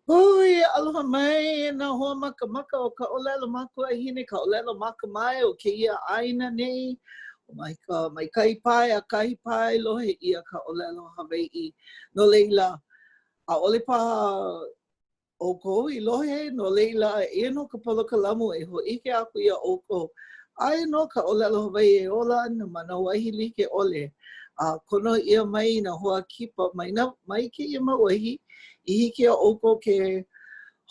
Hui, aloha mai e nā hoa makamaka o ka ʻōlelo makuahine, ka ʻōlelo makamae o kēia ʻāina nei. Mai ka, mai kahi pae a kahi pae lohe ʻia ka ʻōlelo Hawaiʻi. No laila, ʻaʻole paha ʻoukou i lohe, no laila, eia nō ka polokalamu e hōʻike aku iā ʻoukou. Aia nō ka ʻōlelo Hawaiʻi e ola ana ma nā wahi like ʻole, a kono ʻia mai nā hoa kipa mai nā, mai kēia mau wahi i hiki iā ʻoukou ke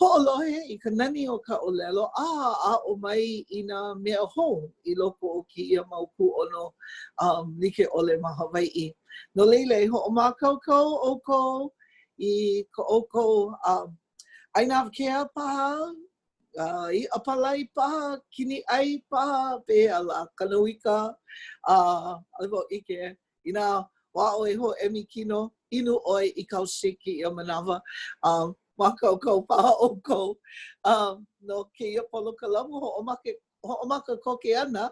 hoʻolohe i ka nani o ka ʻōlelo a aʻo mai i nā mea hou i loko o kēia mau kūʻono um, like ʻole ma Hawaiʻi. No laila, e hoʻomākaukau ʻoukou i ko ʻoukou um, ʻaina awakea paha, uh, iʻa palai paha, kini ʻai paha, pehea lā, kanauika, a uh, ʻaʻole wau ʻike, inā hoʻāʻo e hōʻemi kino, inu ʻoe i kāu shake kēia manawa, um, mākaukau paha ʻoukou um, no kēia polokalamu hoʻomake, hoʻomaka koke ana,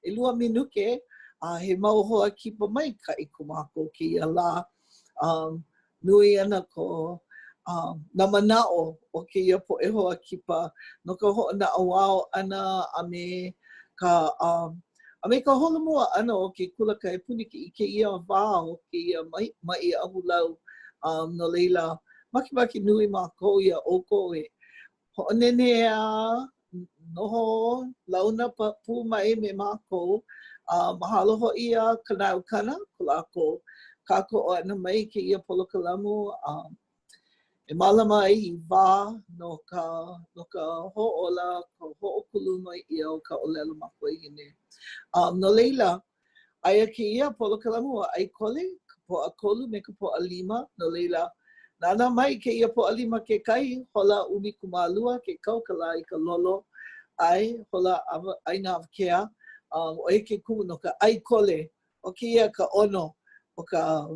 ʻelua minuke, a he mau hoa kipa maikaʻi ko mākou kēia lā. Um, nui ana ko um, nā manaʻo o kēia poʻe hoa kipa no ka hoʻonaʻauao ʻana a me ka um, a me ka holomua ʻana o ke kula kaiapuni i kēia wā o kēia maʻi ahulau. Um, no laila, makemake nui mākou iā ʻoukou e hoʻonenea, noho launa pū mai me mākou. A mahalo hoʻi iā Kanae Ukana, ko lākou kākoʻo ʻana mai i kēia polokalamu. Um, e mālama ai i wā no ka, no ka hōʻola, ka hoʻokuluma ʻia o ka ʻōlelo makuahine. Um, no laila, aia kēia polokalamu ʻo ʻAikole, ka Pōʻakolu me ka Pōʻalima, no laila, nānā mai kēia Pōʻalima kekahi, hola 12 ke kau ka lā i ka lolo, ʻae, hola ʻaina awakea, um, ʻo ia ke kumu no ka ʻaikole ʻO kēia ka ʻono o ka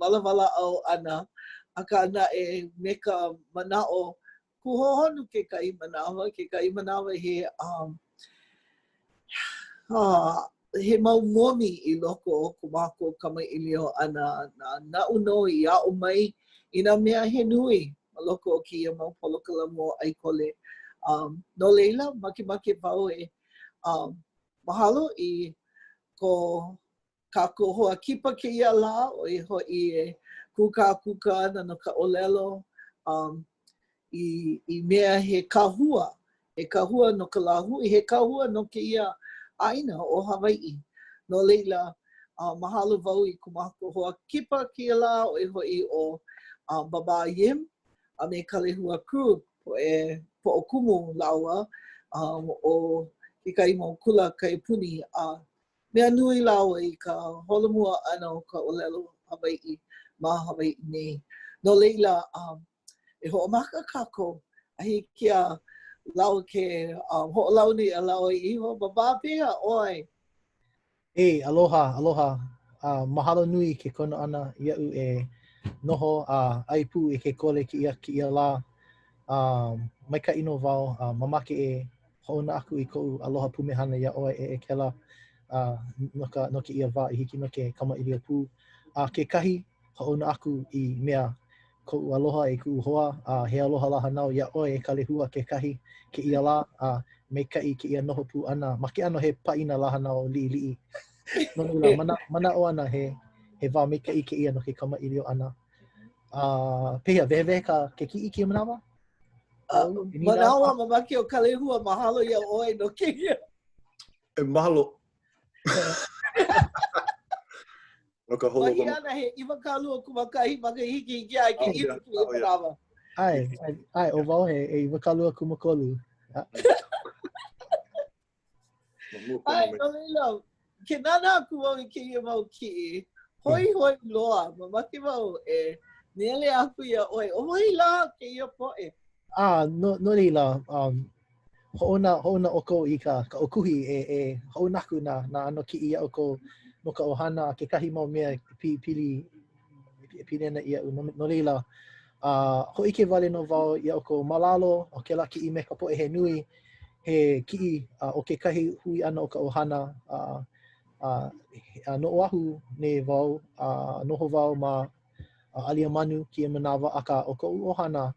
walawalaʻau ʻana, akā naʻe me ka manaʻo kūhohonu kekahi manawa, kekahi manawa he um, uh, he mau momi i loko o ko mākou kamaʻilio ʻana, na, naʻu nō i aʻo mai i nā mea he nui ma loko o kēia mau polokalamu o ʻAikole. Um, no laila, makemake wau e um, mahalo i ko kākou hoa kipa kēia lā, ʻo ia hoʻi e kūkākūkā ana no ka ʻōlelo um, i, i mea he kahua, he kahua no ka lāhui, he kahua no kēia ʻāina ʻo Hawaiʻi. No laila, uh, mahalo wau i ko mākou hoa kipa kēia lā, ʻo ia hoʻi ʻo uh, Baba Yim a me Kalehua Krug, poʻe poʻokumu lāua um, o kekahi mau kula kaiapuni a mea nui lāua i ka holomua ʻana o ka ʻōlelo Hawaiʻi ma Hawaiʻi nei. No laila, um, e hoʻomaka kākou a hiki iā lāua ke um, hoʻolauna iā lāua iho. Baba, pehea ʻoe? Hey, aloha, aloha. Uh, mahalo nui ke kono ʻana iaʻu e noho a uh, ʻai pū i ke kole kēia kēia lā. Uh, maikaʻi nō wau, uh, mamake e hoʻouna aku i koʻu aloha pumehana iā ʻoe e ʻEkela uh, no, ka, no kēia wā i hiki nō ke kamaʻilio pū. A uh, kekahi hoʻouna aku i mea koʻu aloha i kuʻu hoa, a he aloha lā hānau iā ʻoe e Kalehua kekahi kēia lā, a maikaʻi kēia noho pū ʻana ma ke ʻano he pāʻina lā hānau liʻiliʻi. No laila, mana, manaʻo ana he, he wā maikaʻi kēia no ke kamaʻilio ʻana. A uh, pehea, wehewehe ka ke kiʻi kēia manawa? Uh, manawa mamake o Kalehua, mahalo iā ʻoe no kēia. E mahalo. No ka holo. Wahi āna he 21 makahiki hiki iā ia ke inu kēia manawa. ʻAe, ʻae, ʻo wau he 23. ʻAe, no laila, ke nānā aku wau i kēia mau kiʻi, hoihoi loa, mamake wau e nele aku iā ʻoe, ʻo wai lā kēia poʻe? Ah, no, no laila, um, hoʻouna, hoʻouna ʻoukou i ka, ka ʻōkuhi e, e hoʻouna aku nā, nā ʻano kiʻi iā ʻoukou no ka ʻohana a kekahi mau mea e pili, e pili ana iaʻu. No, no laila, a uh, hōʻike wale nō wau iā ʻoukou ma lalo o kēlā kiʻi me ka poʻe he nui, he kiʻi uh, o kekahi hui ʻana o ka ʻohana uh, uh, no Oʻahu nei wau, a uh, noho wau ma uh, Aliamanu kēia manawa, akā ʻo koʻu ʻohana.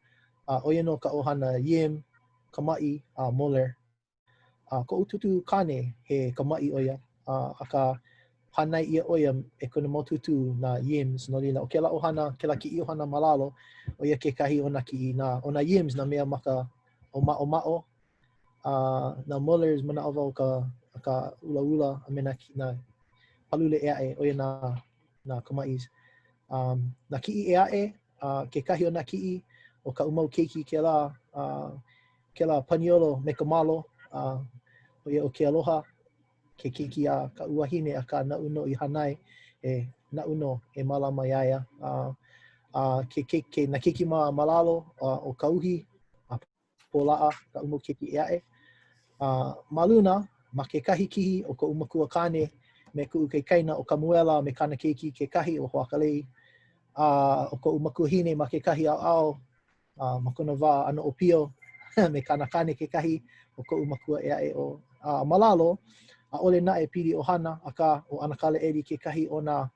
A ʻo ia nō ka ʻohana Yim, Kamaʻi, a Muller. A koʻu tūtū kāne, he Kamaʻi ʻo ia, a akā hānai ʻia ʻo ia e kona mau tūtū nā Yims, no laila, ʻo kēlā ʻohana, kēlā kiʻi ʻohana ma lalo, ʻo ia kekahi o nā kiʻi, nā, ʻo nā Yims nā mea ma ka ʻōmaʻomaʻo, a nā Mullers manaʻo wau ka, ka ʻulaʻula a me nā, nā palule ʻē aʻe, ʻo ia nā, nā Kamaʻis. Um, nā kiʻi ʻē aʻe, a kekahi o nā kiʻi o kaʻu mau keiki kēlā, a kēlā paniolo me ka malo, a ʻo ia ʻo Kealoha, ke keiki a kaʻu wahine, akā naʻu nō i hānai, e naʻu nō e mālama iā ia. A, a ke, ke, ke, nā keiki ma, ma lalo, a, ʻo Kauhi, a Pōlaʻa, kaʻu mau keiki ʻē aʻe. A ma luna, ma kekahi kihi o koʻu makua kāne me kuʻu kaikaina ʻo Kamuela me kāna keiki kekahi ʻo Hoakalei, a ʻo koʻu makuahine ma kekahi ʻaoʻao, a ma kona wā ʻano ʻōpio me kāna kāne kekahi ʻo koʻu makua ʻē aʻe ʻo a ma lalo, ʻaʻole naʻe pili ʻohana, akā ʻo ʻAnakala Eddie kekahi o nā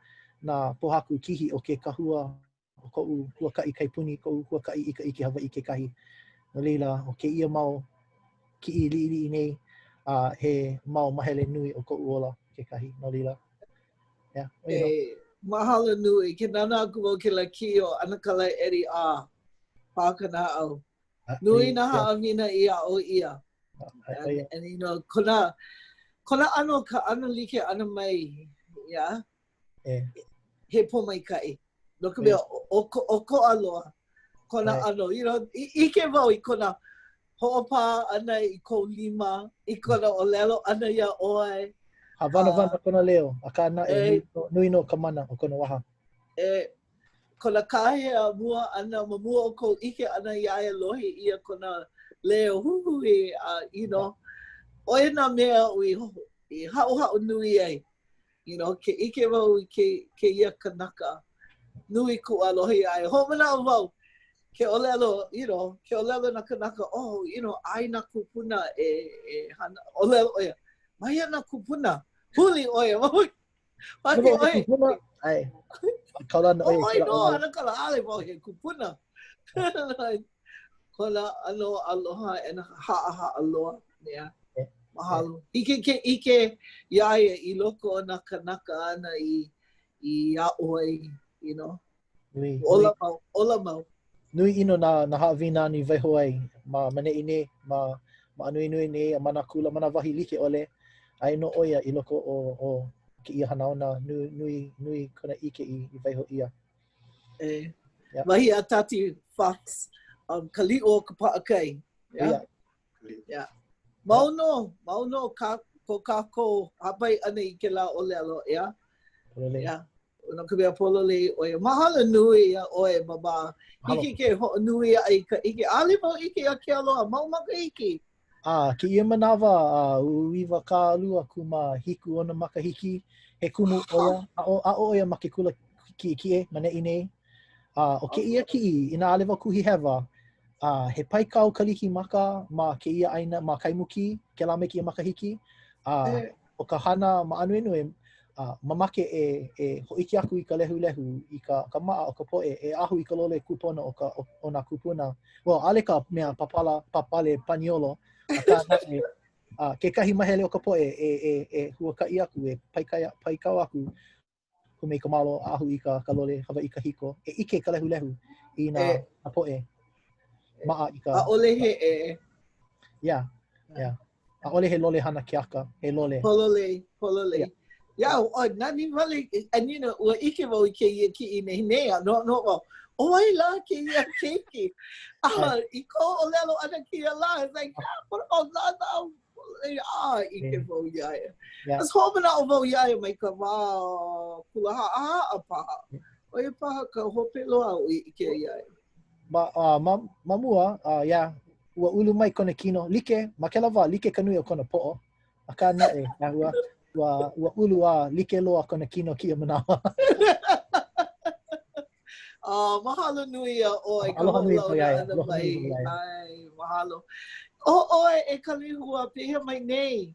nā pōhaku kihi o ke kahua o koʻu huakaʻi kaipuni, koʻu huakaʻi i ka ʻike Hawaiʻi kekahi. No laila, ʻo kēia mau kiʻi liʻiliʻi nei, a he mau mahele nui o koʻu ola kekahi. No laila, yeah, ʻo ia nō. E, mahalo nui. Ke nānā aku wau kēlā kiʻi o ʻAnakala Eddie, a pā ka naʻau. Nui nā haʻawina i aʻo ʻia. And, and, you know, kona, kona ʻano, ka ʻano like ʻana mai, yeah. E. He pōmaikaʻi. No ka mea, ʻokoʻa loa kona ʻano. You know, ʻike wau i kona hoʻopā ʻana i kou lima, i kona ʻōlelo ʻana iā ʻoe. Hāwanawana kona leo, akā naʻe, nui, nui nō ka mana o kona waha. E, kona kāhea mua ʻana ma mua o kou ʻike ʻana iā ia, lohe ʻia kona leo huhui, a, you know, ʻo ia nā mea aʻu i, i haʻohaʻo nui ai. You know, ke ʻike wau i ke, kēia kanaka, nui kuʻu aloha iā ia. Hoʻomanaʻo wau, ke ʻōlelo, you know, ke ʻōlelo nā kanaka, oh, you know, ʻai nā kūpuna e, e hana, ʻōlelo ʻo ia, ma hea nā kūpuna, huli ʻo ia, wahi ʻoe. Kūpuna, ʻae. Kaulana ʻo ia. ʻOe nō, ʻAnakala, ʻaʻole wau he kupuna. Kona ʻano aloha and haʻahaʻa loa. Yeah. Mahalo. Hiki ke ʻike iā ia i loko o nā kanaka āna i, i aʻo ai, you know. Nui, ola mau, ola mau. Nui ʻino nā, nā haʻawina āna i waiho ai ma, ma neʻi nei, ma, ma Ānuenue nei, a ma nā kula, ma nā wahi like ʻole. Aia nō ʻo ia i loko o, o kēia hanauna, nui, nui, nui kona ʻike i, i waiho ʻia. E. Yeah. Wahi a Tati Fox, um, ka liʻu o ka paʻakai. Yeah. Yeah. Yeah. Mau nō, mau nō ka, ko kākou hāpai ʻana i kēlā ʻōlelo, yeah? Pololei. Yeah. No ka mea pololei ʻo ia. Mahalo nui iā ʻoe, Mama. Hiki ke hoʻonui aʻe i ka ʻike. ʻAʻole wau ʻike iā Kealoha, mau makahiki. A, kēia manawa, a, 20 7 ona makahiki, he kumu ʻo ia, aʻo, aʻo ʻo ia ma ke kula kiʻekiʻe ma neʻi nei. A, ʻo kēia kiʻi, inā ʻaʻole wau kuhi hewa, a, he paikau Kalikimaka ma kēia ʻāina, ma Kaimukī, kēlā me kēia makahiki. A, ʻo ka hana ma Ānuenue, a, mamake e, e hōʻike aku i ka lehulehu, i ka, ka maʻa o ka poʻe, e ahu i ka lole kūpono o ka, o, o nā kūpuna. Well, ʻaʻole ka mea papala, pāpale paniolo, akā naʻe, a, kekahi mahele o ka poʻe e, e, e huakaʻi aku, e paikaia, paikau aku, hume i ka malo, ahu i ka, ka lole Hawaiʻi kahiko, e ʻike ka lehulehu i nā, e, nā poʻe maʻa i ka... ʻAʻole he e. Yeah, yeah. ʻAʻole he lole hana keaka, he lole. Pololei, pololei. Yeah. Yeah, oh, nani wale, and you know, ua ʻike wau i kēia kiʻi nei nei, a noʻonoʻo wau, ʻo wai lā kēia keiki? A i kou ʻōlelo ʻana kēia lā, it's like, ah, what about nā, A, ʻike wau iā ia. Yeah. Cause hoʻomanaʻo wau iā ia mai ka wā kula haʻahaʻa paha. ʻO ia paha ka hope loa aʻu i ʻike iā ia. Ma, uh, ma, ma mua, uh, yeah, ua ulu mai kona kino, like, ma kēlā wā, like ka nui o kona poʻo. Akā naʻe, ua, ua, ua ulu a like loa kona kino kēia manawa. Uh, mahalo nui iā ʻoe ka hoʻolauna ʻana mai. ʻAe, mahalo. ʻO ʻoe e Kalehua, pehea mai nei?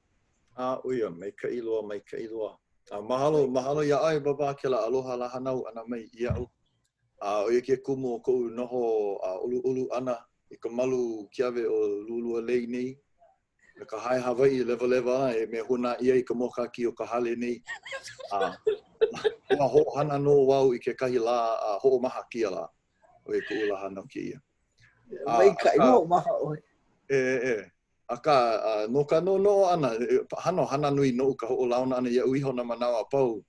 A, ʻo ia, maikaʻi loa, maikaʻi loa. A mahalo, mahalo iā ʻoe, Baba, kēlā aloha lā hānau ʻana mai iaʻu. A ʻo ia ke kumu o koʻu noho a ʻoluʻolu ʻana. i ka malu kiawe o Lualualei nei, me ka hae Hawaiʻi lewalewa e mea hūnā ʻia i ka mōkākī o ka hale nei. A ua hoʻohana nō wau i kekahi lā a hoʻomaha kēia lā. ʻO ia kuʻu lā hānau kēia. Maikaʻi hoʻomaha ʻoe. E, e. Akā, no ka noʻonoʻo ʻana, hano hana nui noʻu ka hoʻolauna ʻana iaʻu iho nā manawa a pau.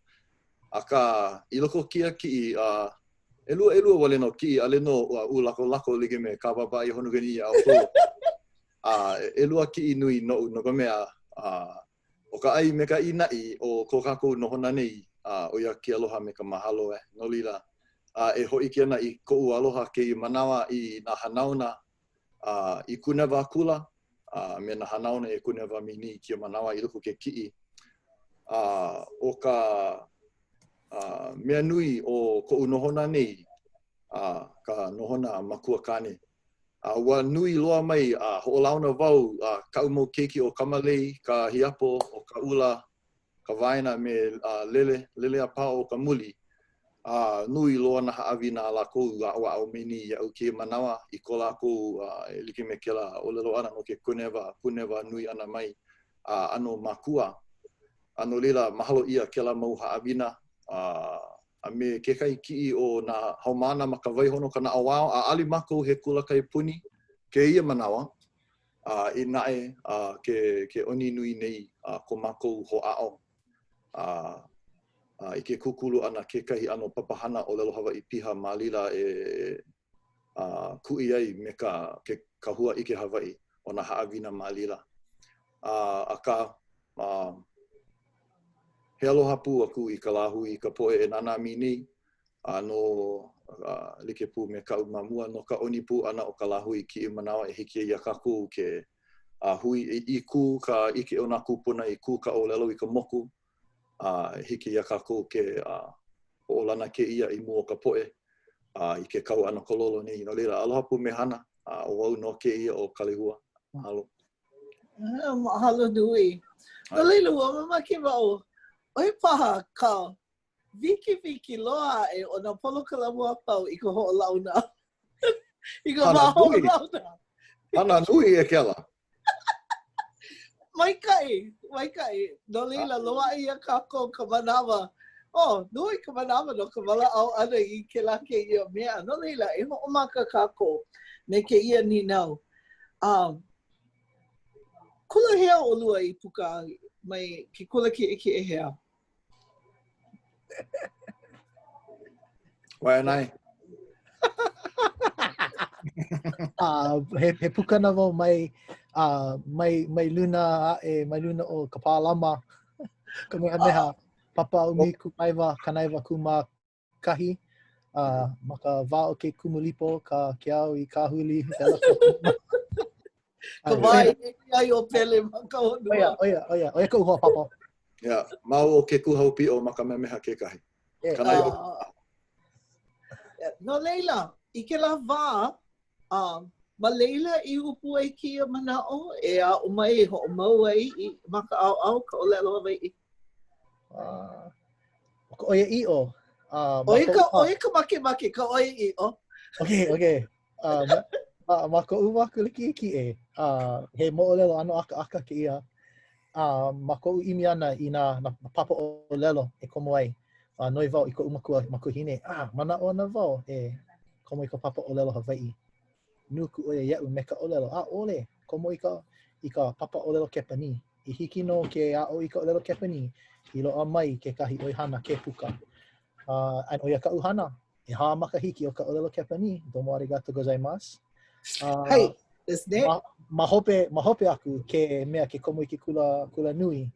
Akā, i loko o kēia kiʻi, a ʻelua ʻelua wale nō kiʻi, ʻaʻole nō ua ulakolako like me kā Bābā ʻĪhonukanī iā ʻoukou. A ʻelua kiʻi nui noʻu, no ka mea, a ʻo ka ʻai me ka ʻīnaʻi o ko kākou nohona nei, a ʻo ia ke aloha me ka mahalo, e. No laila, a e hōʻike ana i koʻu aloha kēia manawa i nā hanauna a i kūnewa akula, a me nā hanauna e kūnewa mai nei i kēia manawa i loko o ke kiʻi. A ʻo ka a, mea nui o koʻu nohona nei, a, ka nohona makua kāne. A ua nui loa mai a hoʻolauna wau a kaʻu mau keiki ʻo Kamalei, ka hiapo, ʻo Kaʻula, ka waena me Lele, Lele a Pao ka muli, a nui loa nā haʻawina a lākou i aʻoaʻo mai nei iaʻu kēia manawa i ko lākou e like me kēlā ʻōlelo ʻana no ke kūnewa, kūnewa nui ʻana mai a ʻano makua. A no laila, mahalo ʻia kēlā mau haʻawina a a me kekahi kiʻi o nā haumāna ma ka waihona o ka naʻauao, ʻaʻole mākou he kula kaiapuni kēia manawa, A i naʻe a ke ke ʻoni nui nei a ko mākou hoʻāʻo a a i ke kūkulu ʻana kekahi ʻano papahana ʻōlelo Hawaiʻi piha ma laila e a kuʻi ai me ka ke kahua ʻike Hawaiʻi o nā haʻawina ma laila. A akā, a he aloha pū aku i ka lāhui i ka poʻe e nānā mai nei a no a like pū me kaʻu ma mua no ka ʻoni pū ʻana o ka lāhui i kēia manawa e hiki ai iā kākou ke a hui i kū ka ʻike o nā kūpuna i kū ka ʻōlelo i ka moku a e hiki iā kākou ke a hoʻolana kēia i mua o ka poʻe a i ke kau ʻana ka lolo nei. No laila, aloha pumehana, a ʻo au nō kēia ʻo Kalehua. Mahalo. Mahalo nui. No laila, ua mamake wau, ʻoe paha ka wikiwiki loa aʻe o nā polokalamu a pau i ka hoʻolauna. I ka wā hoʻolauna. Hana nui e kela. Maikaʻi, maikaʻi. No laila, loaʻa iā kākou ka manawa. Oh, nui ka manawa no ka walaʻau ʻana i kēlā kēia mea. No laila, e hoʻomaka kākou me kēia nīnau. Um, kula hea ʻolua i puka mai ke kula kiʻekiʻe hea? Waiʻanae. uh, he, he pukana wau mai, uh, mai, mai luna aʻe, mai luna o Kapālama, Kamehameha, uh, papa 19, 90 kūmā kahi, uh, ma ka wā o ke Kumulipo, ka ke au i kāhuli. Ka wā i emi ai ʻo Pele ma ka honua. ʻO ia, ʻo ia, ʻo ia, ʻo ia koʻu hoa papa. Yeah, ma o Kekūhaupiʻo ma Kamehameha kekahi. Yeah. Kanai uh, no laila, i kēlā wā, uh, ma laila i ʻupu ai kēia manaʻo e aʻo mai e hoʻomau ai i ma ka ʻaoʻao ka ʻōlelo Hawaiʻi. Uh, ʻo ka ʻoiaʻiʻo. Uh, ʻo ia ka, ʻo ia ka makemake, ka ʻoiaʻiʻo. Okay, okay. Uh, ma, ma, ma koʻu wā kula kiʻekiʻe, uh, he moʻolelo ʻano ʻakaʻaka kēia. Uh, ma koʻu ʻimi ʻana i nā, nā papa ʻōlelo e komo ai, uh, noi wau i koʻu makua, makuahine, ah, manaʻo ana wau e komo i ka papa ʻōlelo Hawaiʻi. Nuku ʻo ia iaʻu me ka ʻōlelo, ʻaʻole, komo i ka, i ka papa ʻōlelo Kepanī. I hiki nō ke aʻo i ka ʻōlelo Kepanī, i loaʻa mai kekahi ʻoihana ke puka. Uh, and ʻo ia kaʻu hana, ʻehā makahiki o ka ʻōlelo Kepanī, domo arigato gozaimasu. Uh, hai, desu ne. Ma, ma hope, ma hope aku ke mea ke komo i ke kula, kula nui,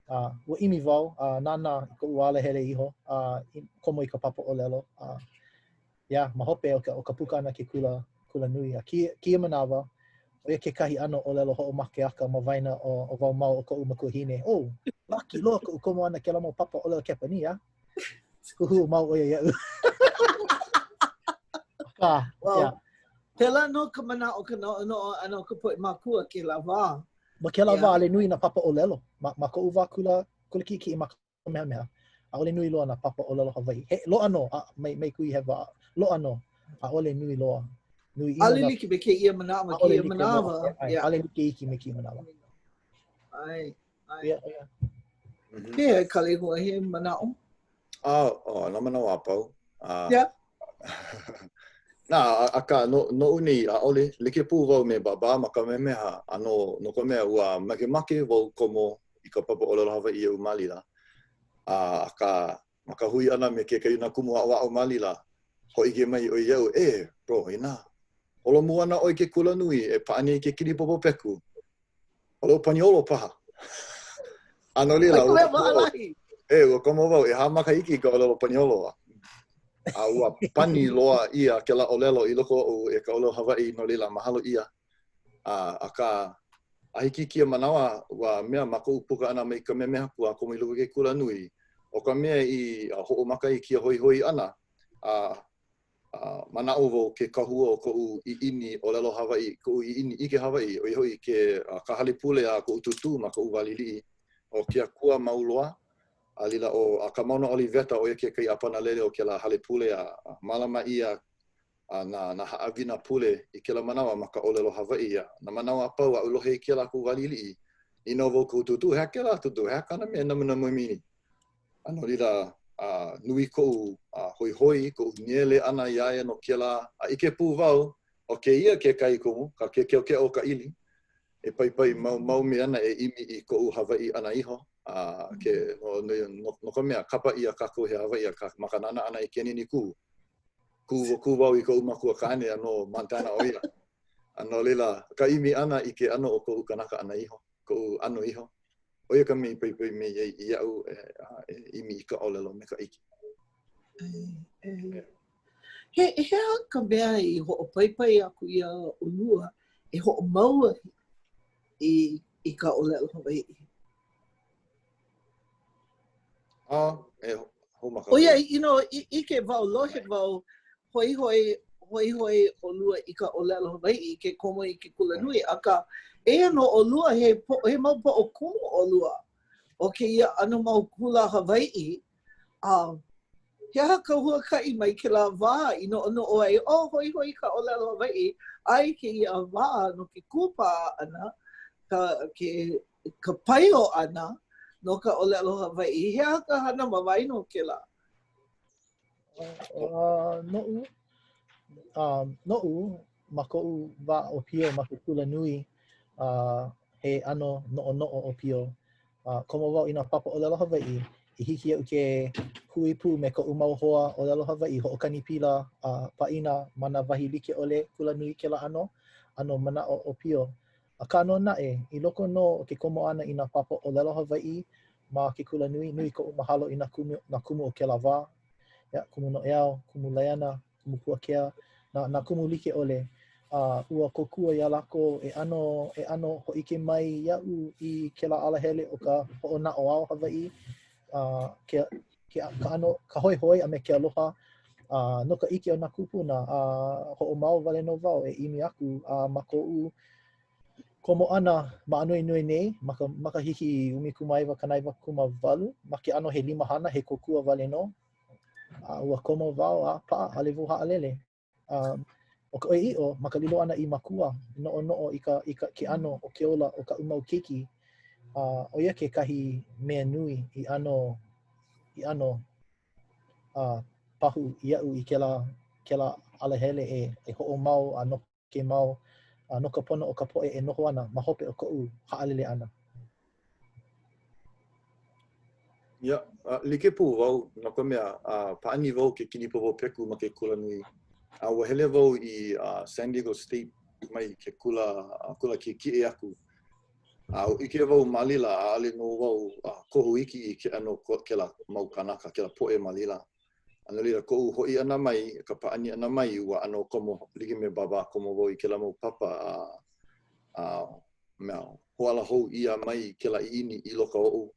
uh, ua ʻimi wau, uh, nānā i koʻu alahele iho, uh, komo i ka papa ʻōlelo. Uh, yeah, ma hope o ka, o ka puka ʻana ke kula, kula nui. A kēia, kēia manawa, ʻo ia kekahi ʻano ʻōlelo hoʻomakeʻaka ma waena o, o wau māua ʻo koʻu makuahine. Oh, laki loa koʻu komo ʻana kēlā mau papa ʻōlelo Kepanī, a? Huhū mau ʻo ia iaʻu. Akā, well, yeah. Pēlā nō ka manaʻo ka noʻonoʻo ʻana o ka poʻe mākua kēlā wā. Ma kēlā yeah. wā, ʻaʻole nui nā papa ʻōlelo. Ma, ma koʻu wā kula, kula kiʻekiʻe ma Kamehameha, ʻaʻole nui loa nā papa ʻōlelo Hawaiʻi. He loaʻa nō, a, mai, mai kuhihewa, loaʻa nō, ʻaʻole nui loa. Nui ʻino ʻAʻole like me kēia manawa, kēia manawa. Yeah. ʻAʻole like iki me kēia manawa. ʻAe, ʻae. Yeah, yeah. Mm -hmm. Yeah, Kalehua, he manaʻo? Ah, oh, nā manawa a pau. Uh, yeah. Nā, akā, no, noʻu nei, ʻaʻole, like pū wau me Bābā ma Kamehameha, a no, no ka mea, ua makemake wau komo i ka papa ʻōlelo Hawaiʻi iaʻu ma laila. A, akā, ma ka hui ʻana me kekahi o nā kumu aʻoaʻo ma laila, hōʻike mai ʻo ia iaʻu, E, bro, inā holomua ana ʻoe i ke kulanui e pāʻani i ke kinipopo peku, ʻōlelo Paniolo paha. A no laila, ua komo wau, e, ua komo wau, ʻehā makahiki i ka ʻōlelo Paniolo. A ua pani loa ʻia kēlā ʻōlelo i loko oʻu e ka ʻōlelo Hawaiʻi, no laila, mahalo ʻia. A, akā, a hiki i kēia manawa, ua mea ma koʻu puka ʻana mai Kamehameha aku a komo i loko o ke kulanui, ʻo ka mea i hoʻomaka i kēia hoihoi ʻana, a, a manaʻo wau ke kahua o koʻu ʻiʻini ʻōlelo Hawaiʻi, koʻu ʻiʻini ʻike Hawaiʻi, ʻo ia hoʻi ke ka hale pule a koʻu tūtū ma koʻu wā liʻiliʻi, ʻo ke Akua Mau Loa, a laila ʻo ka Mauna ʻOliveta, ʻo ia kekahi ʻāpana lele o kēlā hale pule a mālama ʻia a nā, nā haʻawina pule i kēlā manawa ma ka ʻōlelo Hawaiʻi, a nā manawa a pau aʻu lohe i kēlā koʻu wā liʻiliʻi, nīnau wau koʻu tūtū, he aha kēlā tūtū, he aha kāna mea e namunamu nei? A no laila, a nui koʻu a hoihoi, koʻu nīele ʻana iā ia no kēlā, a ʻike pū wau, ʻo kēia kekahi kumu, ka ke keokeo o ka ʻili, e paipai mau, mau mea ana e ʻimi i koʻu Hawaiʻi ʻana iho, a ke, no, no, no ka mea, kapa ʻia kākou he Hawaiʻi, akā ma ka nānā ʻana i ke aniani kū, Kū, kū wau i koʻu makua kāne a no Montana ʻo ia. A no laila, ka ʻimi ʻana i ke ʻano o koʻu kanaka ʻana iho, koʻu ʻano iho, ʻo ia ka mea i paipai mai ai iaʻu e, e ʻimi i ka ʻōlelo me ka ʻike. He, he aha ka mea i hoʻopaipai aku iā ʻolua e hoʻomau ai i, i ka ʻōlelo Hawaiʻi? A, e hoʻomaka. ʻOiai, you know, ʻike wau, lohe wau, hoihoi, hoihoi ʻolua i ka ʻōlelo Hawaiʻi, ke komo i ke kulanui, akā, eia nō ʻolua, he, po, he mau poʻo kumu ʻolua o kēia ʻano mau kula Hawaiʻi, a he aha ka huakaʻi mai kēlā wā i noʻonoʻo ai, oh, hoihoi ka ʻōlelo Hawaiʻi, a i kēia wā no ke kūpaʻa ʻana, ka, ke ka paio ʻana no ka ʻōlelo Hawaiʻi. He aha ka hana ma waena o kēlā? Uh, noʻu, um, noʻu, ma koʻu wā ʻōpio ma ke kula nui, uh, he ʻano noʻonoʻo ʻōpio. Uh, komo wau i nā papa ʻōlelo Hawaiʻi, i hiki iaʻu ke hui pū me koʻu mau hoa ʻōlelo Hawaiʻi, hoʻokani pila a uh, pāʻina ma nā wahi like ʻole, kula nui kēlā ʻano, ʻano manaʻo ʻōpio. Akā nō naʻe, i loko nō o ke komo ʻana i nā papa ʻōlelo Hawaiʻi ma ke kulanui, nui koʻu mahalo i nā kumu, nā kumu o kēlā wā, yeah, kumu Noʻeau, kumu Laiana, kumu Puakea, nā, nā kumu like ʻole, a ua kōkua iā lākou e ʻano, e ʻano hōʻike mai iaʻu i kēlā alahele o ka hoʻonaʻauao Hawaiʻi, a ke, ke, ka ʻano, ka hoihoi a me ke aloha a no ka ʻike o nā kūpuna, a hoʻomau wale nō wau e ʻimi aku a ma koʻu komo ʻana ma Ānuenue nei ma ka makahiki 1998 ma ke ʻano he limahana, he kōkua wale nō. A ua komo wau a paʻa, ʻaʻole wau haʻalele. Um, ʻo ka ʻoiaʻiʻo, ma ka lilo ʻana i makua, noʻonoʻo i ka, i ka, ke ʻano o ke ola o kaʻu mau keiki, a uh, ʻo ia kekahi mea nui i ʻano, i ʻano uh, pahu iaʻu i kēlā, kēlā alahele e, e hoʻomau a noke mau uh, no ka pono o ka poʻe e noho ana ma hope o koʻu haʻalele ʻana. Yeah, uh, like pū wau, no ka mea, uh, pāʻani wau ke kinipopo peku ma ke kulanui. A ua hele wau i uh, San Diego State mai ke kula, uh, kula kiʻekiʻe aku. A uh, ʻike wau ma laila, ʻaʻole nō wau uh, kohu iki i ke ʻano kēlā mau kānaka, kēlā poʻe ma laila. A no laila, koʻu hoʻi ʻana mai, ka pāʻani ʻana mai, ua ʻano komo, like me Bābā, komo wau i kēlā mau papa, a, a mea, hoʻāla hou ʻia mai kēlā ʻiʻini i loko oʻu,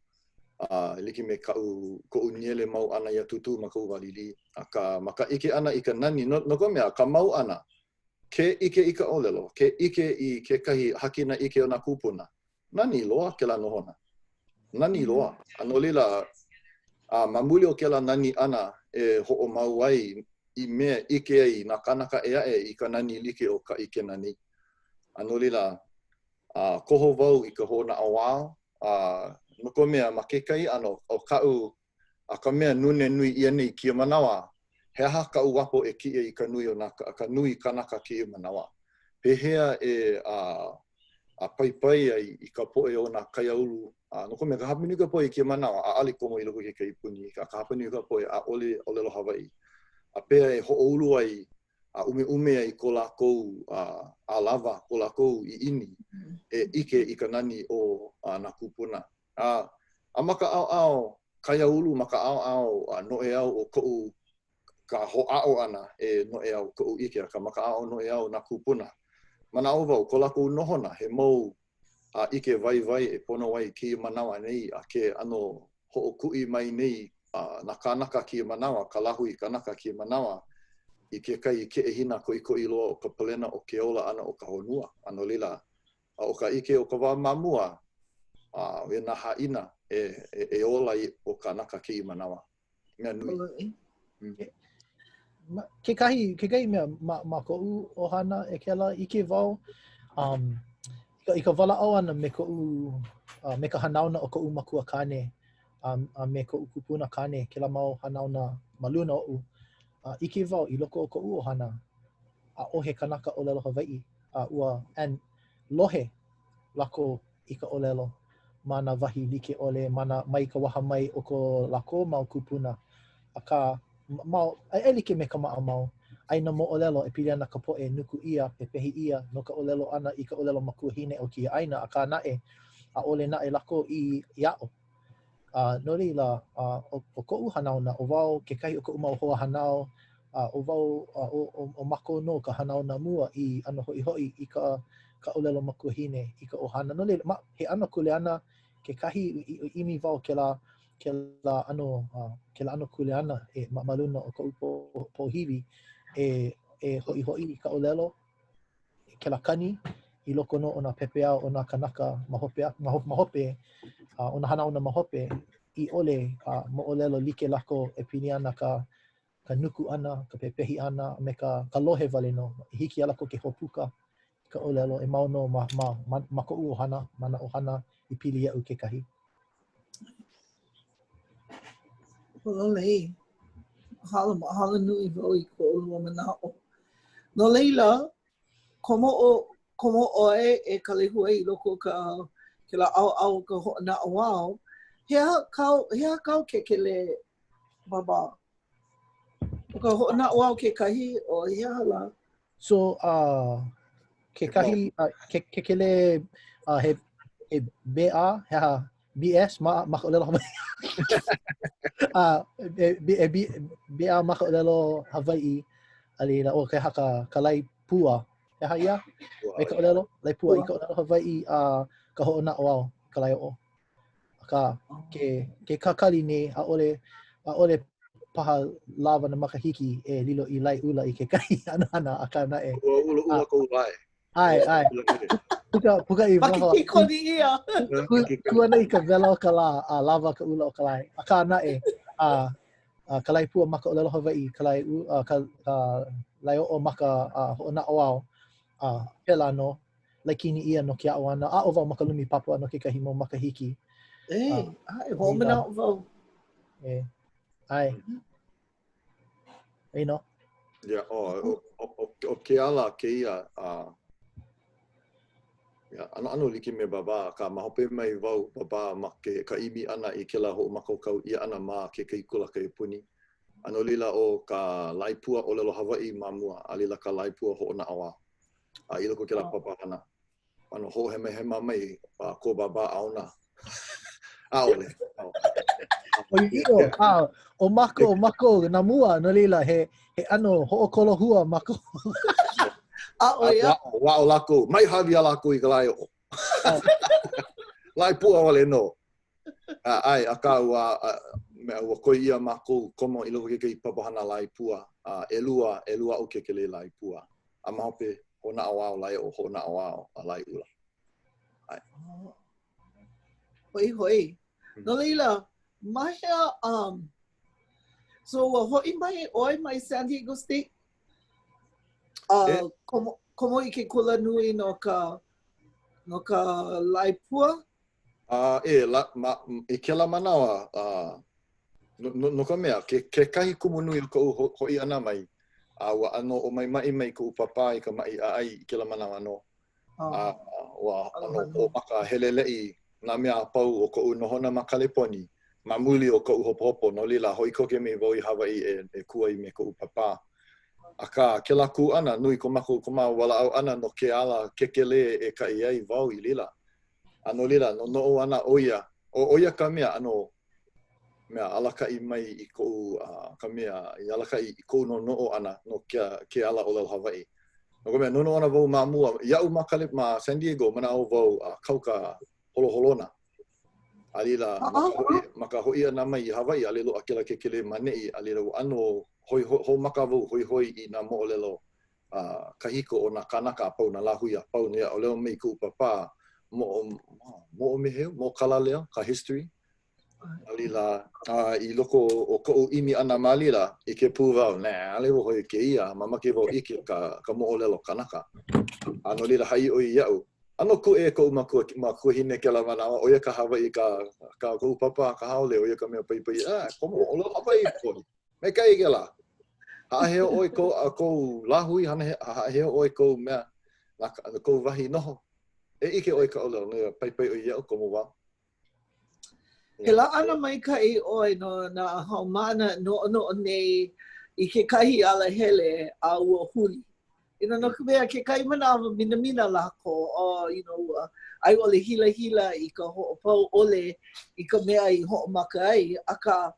a e like me kaʻu, koʻu nīele mau ʻana iā Tūtū ma koʻu wā liʻiliʻi. Akā, ma ka ʻike ʻana i ka nani, no, no ka mea, ka mau ʻana, ke ʻike i ka ʻōlelo, ke ʻike i kekahi hakina ʻike o nā kūpuna, nani loa kēlā nohona. Nani loa. A no laila, a ma muli o kēlā nani ʻana e hoʻomau ai. i mea ʻike ai nā kānaka ʻē aʻe i ka nani like o ka ʻikena nei. A no laila, a koho wau i ka hoʻonaʻauao, a no ka mea, ma kekahi ʻano, ʻo kaʻu, a ka mea nūnē nui ʻia nei i kēia manawa, he aha kaʻu ʻapo e kiʻi ai i ka nui o nā, ka nui kanaka kēia manawa? Pehea e a, a paipai ai i ka poʻe o nā kaiāulu, a no ka mea, ka hapanui o ka poʻe i kēia manawa, ʻaʻole komo i loko o ke kaiapuni, a ka hapanui o ka poʻe, ʻaʻole ʻōlelo Hawaiʻi. A pehea e hoʻoulu ai a ʻumeʻume ai ko lākou ʻalawa, ko lākou ʻiʻini e ʻike i ka nani o nā kūpuna. A, a ma ka ʻaoʻao kaiāulu, ma ka ʻaoʻao noʻeau o koʻu ka hoʻāʻo ʻana e noʻeau koʻu ʻike, akā ma ka ʻaoʻao noʻeau o nā kūpuna, manaʻo wau, ko lākou nohona, he mau ʻike waiwai e pono ai kēia manawa nei a ke ʻano hoʻokuʻi mai nei nā kānaka kēia manawa, ka lāhui kanaka kēia manawa, i kekahi keʻehina koʻikoʻi loa o ka palena o ke ola ʻana o ka honua. A no laila, a ʻo ka ʻike o ka wā ma mua, a ʻo ia nā haʻina e, e, e ola ai ʻo kānaka kēia manawa. Mea nui. Mm. Kekahi, kekahi mea ma, ma koʻu ʻohana e kela ʻike wau, um, i ka walaʻau ʻana me koʻu, uh, me ka hanauna o koʻu makua kāne, a, a me koʻu kupuna kāne, kēlā mau hanauna ma luna oʻu, uh, ʻike wau i loko o koʻu ʻohana, ʻaʻohe kanaka ʻōlelo Hawaiʻi, a ua, and lohe lākou i ka ʻōlelo ma nā wahi like ʻole, ma nā, mai ka waha mai o ko lākou mau kūpuna. Akā, ma, e like me ka maʻamau, aia nā moʻolelo e pili ana ka poʻe nuku ʻia, pepehi ʻia no ka ʻōlelo ʻana i ka ʻōlelo makuahine o kēia ʻāina, akā naʻe, ʻaʻole naʻe lākou i, i aʻo. A no laila, a, ʻo, ʻo koʻu hanauna, ʻo wau kekahi o koʻu mau hoa hānau, a ʻo wau, a ʻo, ʻo, ʻo mākou nō ka hanauna mua i ʻano hoʻihoʻi i ka, ka ʻōlelo makuahine i ka ʻohana. No laila, ma, he ʻano kuleana kekahi, i, i, ʻimi wau kēlā, kēlā ʻano, uh, kēlā ʻano kuleana e, ma, ma luna o koʻu poʻohiwi e, e hoʻihoʻi i ka ʻōlelo, kēlā kani i loko nō o nā pepeiao o nā kānaka ma hope, ma hope, ma hope uh, o nā hanauna ma hope, i ʻole uh, moʻolelo like lākou e pili ana ka, ka nuku ʻana, ka pepehi ʻana, a me ka, ka lohe wale nō. I hiki iā lākou ke hoʻopuka i ka ʻōlelo e mau nō ma, ma, ma, ma koʻu ʻohana, ma nā ʻohana i pili iaʻu kekahi. Pololei. Mahalo, mahalo nui wau i ko ʻolua manaʻo. No laila, komo ʻo, komo ʻoe e Kalehua i loko o ka, kēlā ʻaoʻao o ka hoʻonaʻauao, he aha kāu, he aha kāu kēkelē, Baba? ʻO ka hoʻonaʻauao kekahi, o he aha lā? So, uh, kekahi, uh, ke, kēkelē, uh, he, he BA, he aha, BS, ma, ma ka ʻōlelo Hawaiʻi. uh, e, B, e, B, BA ma ka ʻōlelo Hawaiʻi, a laila, o, ke aha ka, ka lae pua. He aha ia? I ka ʻōlelo, lae pua i ka ʻōlelo Hawaiʻi, a uh, ka hoʻonaʻauao, ka laeoʻo. Akā, ke, ke kakali nei, ʻaʻole, ʻaʻole paha lawa nā makahiki e lilo i laeʻula i kekahi ʻano hana, akā naʻe. Ua ʻulaʻula koʻu lae. ʻAe, ʻae. Puka, puka i waho. Makikikoni ʻia. Kū ana i ka wela o ka lā, a lawa ka ʻula o ka lae. Akā naʻe, a, a ka lae pua ma ka ʻōlelo Hawaiʻi, ka lae, a, ka, ka laeoʻo ma ka a, hoʻonaʻauao, a pēlā nō. laikini ʻia no ke aʻo ʻana. Aʻo wau ma ka lumi papa no kekahi mau makahiki. E, ʻae, hoʻomanaʻo wau. E, ʻae. You know? Yeah, oh, o, o, ke ala kēia, uh, yeah, ʻanoʻano like me Baba, akā ma hope mai wau Baba ma ke ka ʻimi ʻana i kēlā hoʻomākaukau ʻia ʻana ma kekahi kula kaiapuni. A no laila ʻo ka lae pua ʻōlelo Hawaiʻi ma mua, a laila ka lae pua hoʻonaʻauao. A i loko o kēlā papahana, ʻano hoʻohemahema mai a ko Baba ʻaona. ʻAʻole. ʻOiaʻiʻo, a ʻo mākou, mākou nā mua, no laila, he, he ʻano hoʻokolohua mākou. A ʻo ia. Ua aʻo lākou, mai hāʻawi iā lākou i ka laeoʻo. Lae pua wale nō. ʻAe, akā ua, mea, ua koi ʻia mākou komo i loko o kekahi papahana lae pua, a ʻelua, ʻelua aʻu kēkelē lae pua. A ma hope, hoʻonaʻauao laeoʻo, hoʻonaʻauao a laeʻula. ʻAe. Hoihoi. No laila, ma hea, um, So ua hoʻi mai ʻoe mai San Diego State? A uh, komo, komo i ke kula nui no ka no ka lae pua? A e, la, ma, i kēlā manawa, uh, no, no, no ka mea, ke, kekahi kumu nui o koʻu ho, hoʻi ʻana mai, a ua ʻano ʻōmaʻimaʻi mai koʻu pāpā i ka maʻi ʻaʻai i kēlā manawa nō. Oh. A ua ʻano hoʻomaka heleleʻi nā mea a pau o koʻu nohona ma Kaleponi ma muli o koʻu hopohopo, no laila, hoʻi koke mai wau i Hawaiʻi e, e kū ai me koʻu pāpā. Akā, kēlā kū ʻana, nui ko mākou ko māua walaʻau ʻana no ke ala kekelē e kaʻi ai wau i laila. A no laila, noʻonoʻo ana ʻo ia, ʻo, ʻo ia ka mea ʻano mea alakaʻi mai i koʻu, uh, ka mea i alakaʻi i koʻu noʻonoʻo ʻana no ke, ke ala ʻōlelo Hawaiʻi. No ka mea, noʻonoʻo ana wau ma mua, iaʻu ma, Kale, ma San Diego, manaʻo wau uh, kau ka holoholona. A laila, ma ka hoʻi, ma ka hoʻi ʻana mai i Hawaiʻi, ʻaʻole loaʻa kēlā kekelē ma neʻi, a laila, ua ʻano hoi, hoʻomaka wau hoihoi i nā moʻolelo uh, kahiko o nā kānaka a pau, nā lāhui a pau, no ia ʻōlelo mai kuʻu pāpā, moʻo, moʻomeheu, moʻokalaleo, ka history. A laila, a i loko o koʻu ʻimi ʻana ma laila, ʻike pū wau, nā, ʻaʻole wau hoi kēia, mamake wau ʻike ka, ka moʻolelo kanaka. A no laila, haʻi ʻo ia iaʻu, ʻano kūʻē koʻu makua, makuahine kēlā manawa, ʻo ia ka Hawaiʻi, ka, ka koʻu pāpā ka haole, ʻo ia ka mea paipai, ah, komo, ʻōlelo Hawaiʻi ʻoe. Maikaʻi kēlā. Haʻaheo ʻoe kou, a kou lāhui, haʻaheo ʻoe kou mea, na, kou wahi noho. E ʻike ʻoe ka ʻōlelo, no laila, paipai ʻo ia iaʻu, komo wau. He laʻana maikaʻi ʻoe no nā haumāna noʻonoʻo nei i kekahi alahele a ua huli. You know, no ka mea, kekahi manawa minamina lākou, oh, you know, ua a i ʻole hilahila i ka hoʻopau ʻole i ka mea i hoʻomaka ai, akā,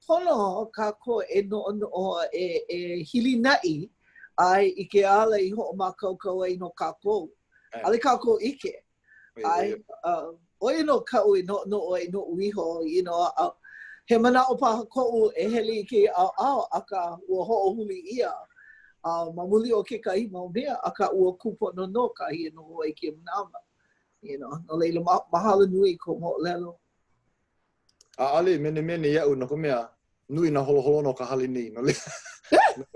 pono kākou e noʻonoʻo e, e hilinaʻi ai i ke ala i hoʻomākaukau ai no kākou. ʻAʻole kākou ʻike. ʻAe, ʻo ia nō kaʻu i noʻonoʻo ai noʻu iho, you know, a, he manaʻo paha koʻu e hele i kēia ʻaoʻao, akā, ua hoʻohuli ʻia uh, ma muli o kekahi mau mea, akā, ua kūpono nō kahi e noho ai kēia manawa. You know, no laila, ma, mahalo nui i kou moʻolelo. ʻAʻole menemene iaʻu no ka mea, nui nā holoholona o ka hale nei, no laila,